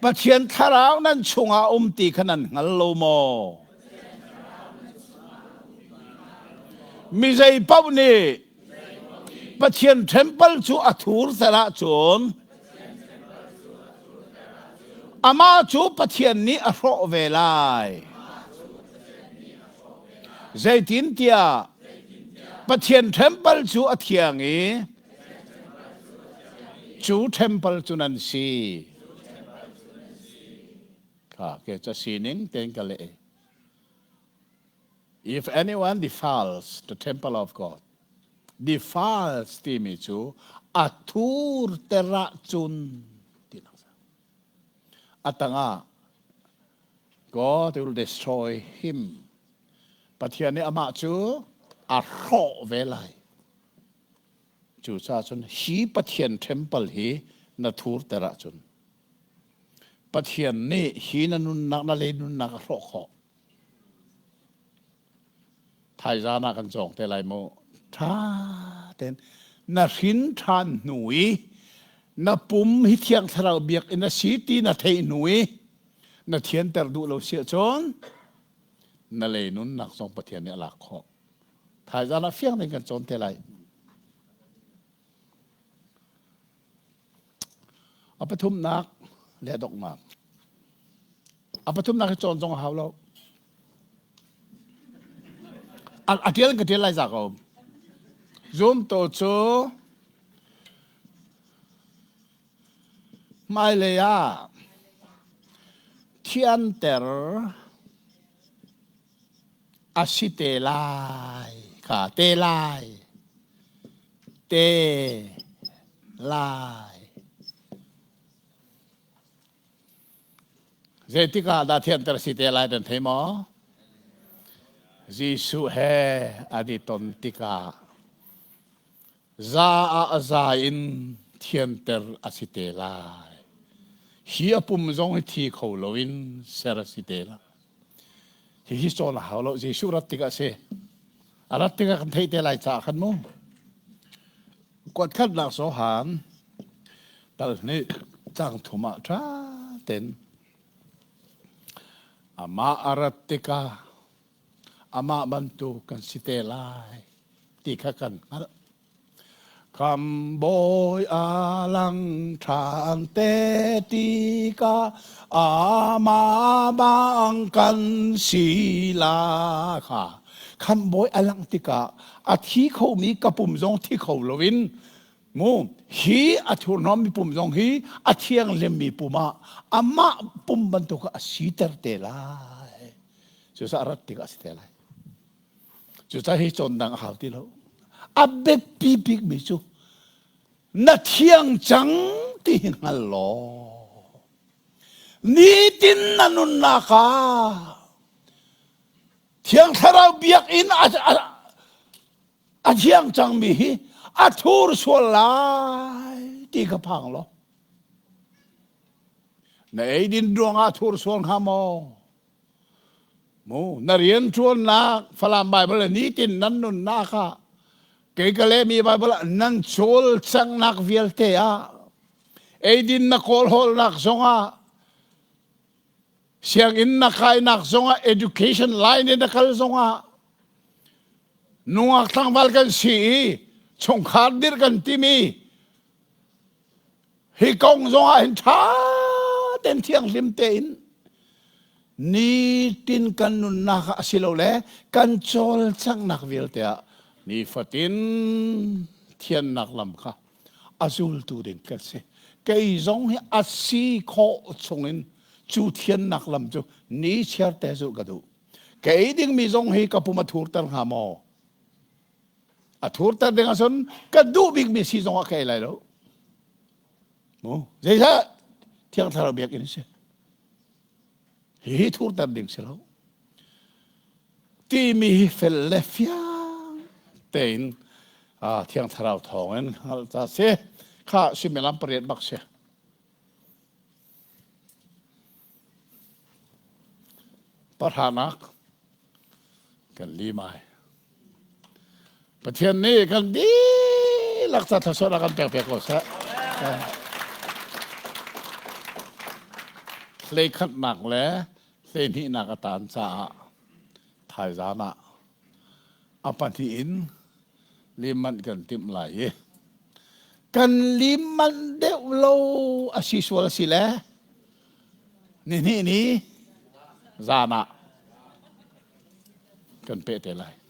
Pathian thlarau nan chungah um ti kha nan hngal lo maw? Mi zei paoh nih Pathian temple cu a thurter ahcun amah cu Pathian nih a hrawh ve lai. Zeitintiah Pathian temple cu a thiang i cu temple cu nan si. Kha ke ca sining tein ka leh. If anyone defiles the temple of God, defiles timi cu a thurter ahcun tinak a tangah God will destroy him. Pathian nih amah cu a hrawh ve lai. Cucaah cun hi Pathian temple hi na thurter ahcun Pathian nih hi na nunnak na le nunnak a hrawh khawh. Thaizan ah kan cawng te lai mu. Ṭha tein na hrin ṭhan hnu i na pum hi Thiang Thlarau biakinn a si ti na theih hnu i na thianter duh lo si ahcun na lei nunnak zong Pathian nih a lak khawh. Thaizan ah fiang tein kan cawn te lai. A pathumnak le donghnak. A pathumnak hi cawn zong a hau lo. A ṭial ka ṭial lai za ko. Zumtu cu hmailei ah thianter a si te lai kha te lai te lai Zeitik ah dah thianter si te lai nan thei maw? Jesuh he an i ton tikah za ah a za in thianter a si te lai. Hi a pum zong hi thi kho loin ser a si te lai. Hihi cawn a hau lo. Jesuh rat tikah a si. A rat tikah kan theih te lai caah khan mu. Kuatkhatnak Johan tal hnih cang thum ah ṭha tein amah a rat tikah amah bantuk kan si te lai ti kha kan hngalh. Khambawi a lang ṭhan te tikah amah bang kan si la kha. Khambawi a langh tikah a thi khomi ka pum zong thi kho loin mu hi a thurhnawmmi pum zong hi a thianghlimmi pum ah amah pum bantuk ah a siter te lai. Cucaah a rat tikah a si te lai. Cucaah hi cawn dang a hau ti lo. A biapi bikmi cu na thiang cang ti hi hngal law nitin na nunnak ah Thiang Thlarau biakinn a, a, a thiang cangmi hi a thur sual lai ti ka phang lo. Na eidin ruangah thur sual hnga maw? Mu na rianṭuannak Falam Bible nitin nan nunnak ah kei ka lehmi Bible ah nan cawlcanghnak vialte ah eidin na kawlhawlnak zongah sianginn na kainak zongah education line in na kal zongah nungak tlangval kan si i chungkhar dirh kan timi Hi kong zongah hin ṭha tein thianghlim tein nitin kan nunnak ah asilole kan cawlcanghnak vialte ah nifatin thiannak lam kha a zultu ding kan si. Kei zong hi a si khawh chungin cu thiannak lam cu ni chiar te zulh ka duh. Ka ei dingmi zong hi ka pum a thurter hnga maw? A thurter ding ahcun ka duh bikmi si zong ah ka ei lai lo. Mu zeicah Thiang Thlarau biakinn si. Hihi thurter ding si lo. Timi hi fel le fiang tein Thiang Thlarau thawngin hngalh ta si. Kha suimilam pariat bak si. Pahranak kan lim ai. Pathian nih kan dihlak ca thluachuah kan pek piak ko seh. Hleikhatnak le hleihnihnak a tan caah thaizan ah. A pahnih in lim manh kan timh lai i kan lim manh deuh lo a si sual si le nihnih ni zan ah kan peh te lai.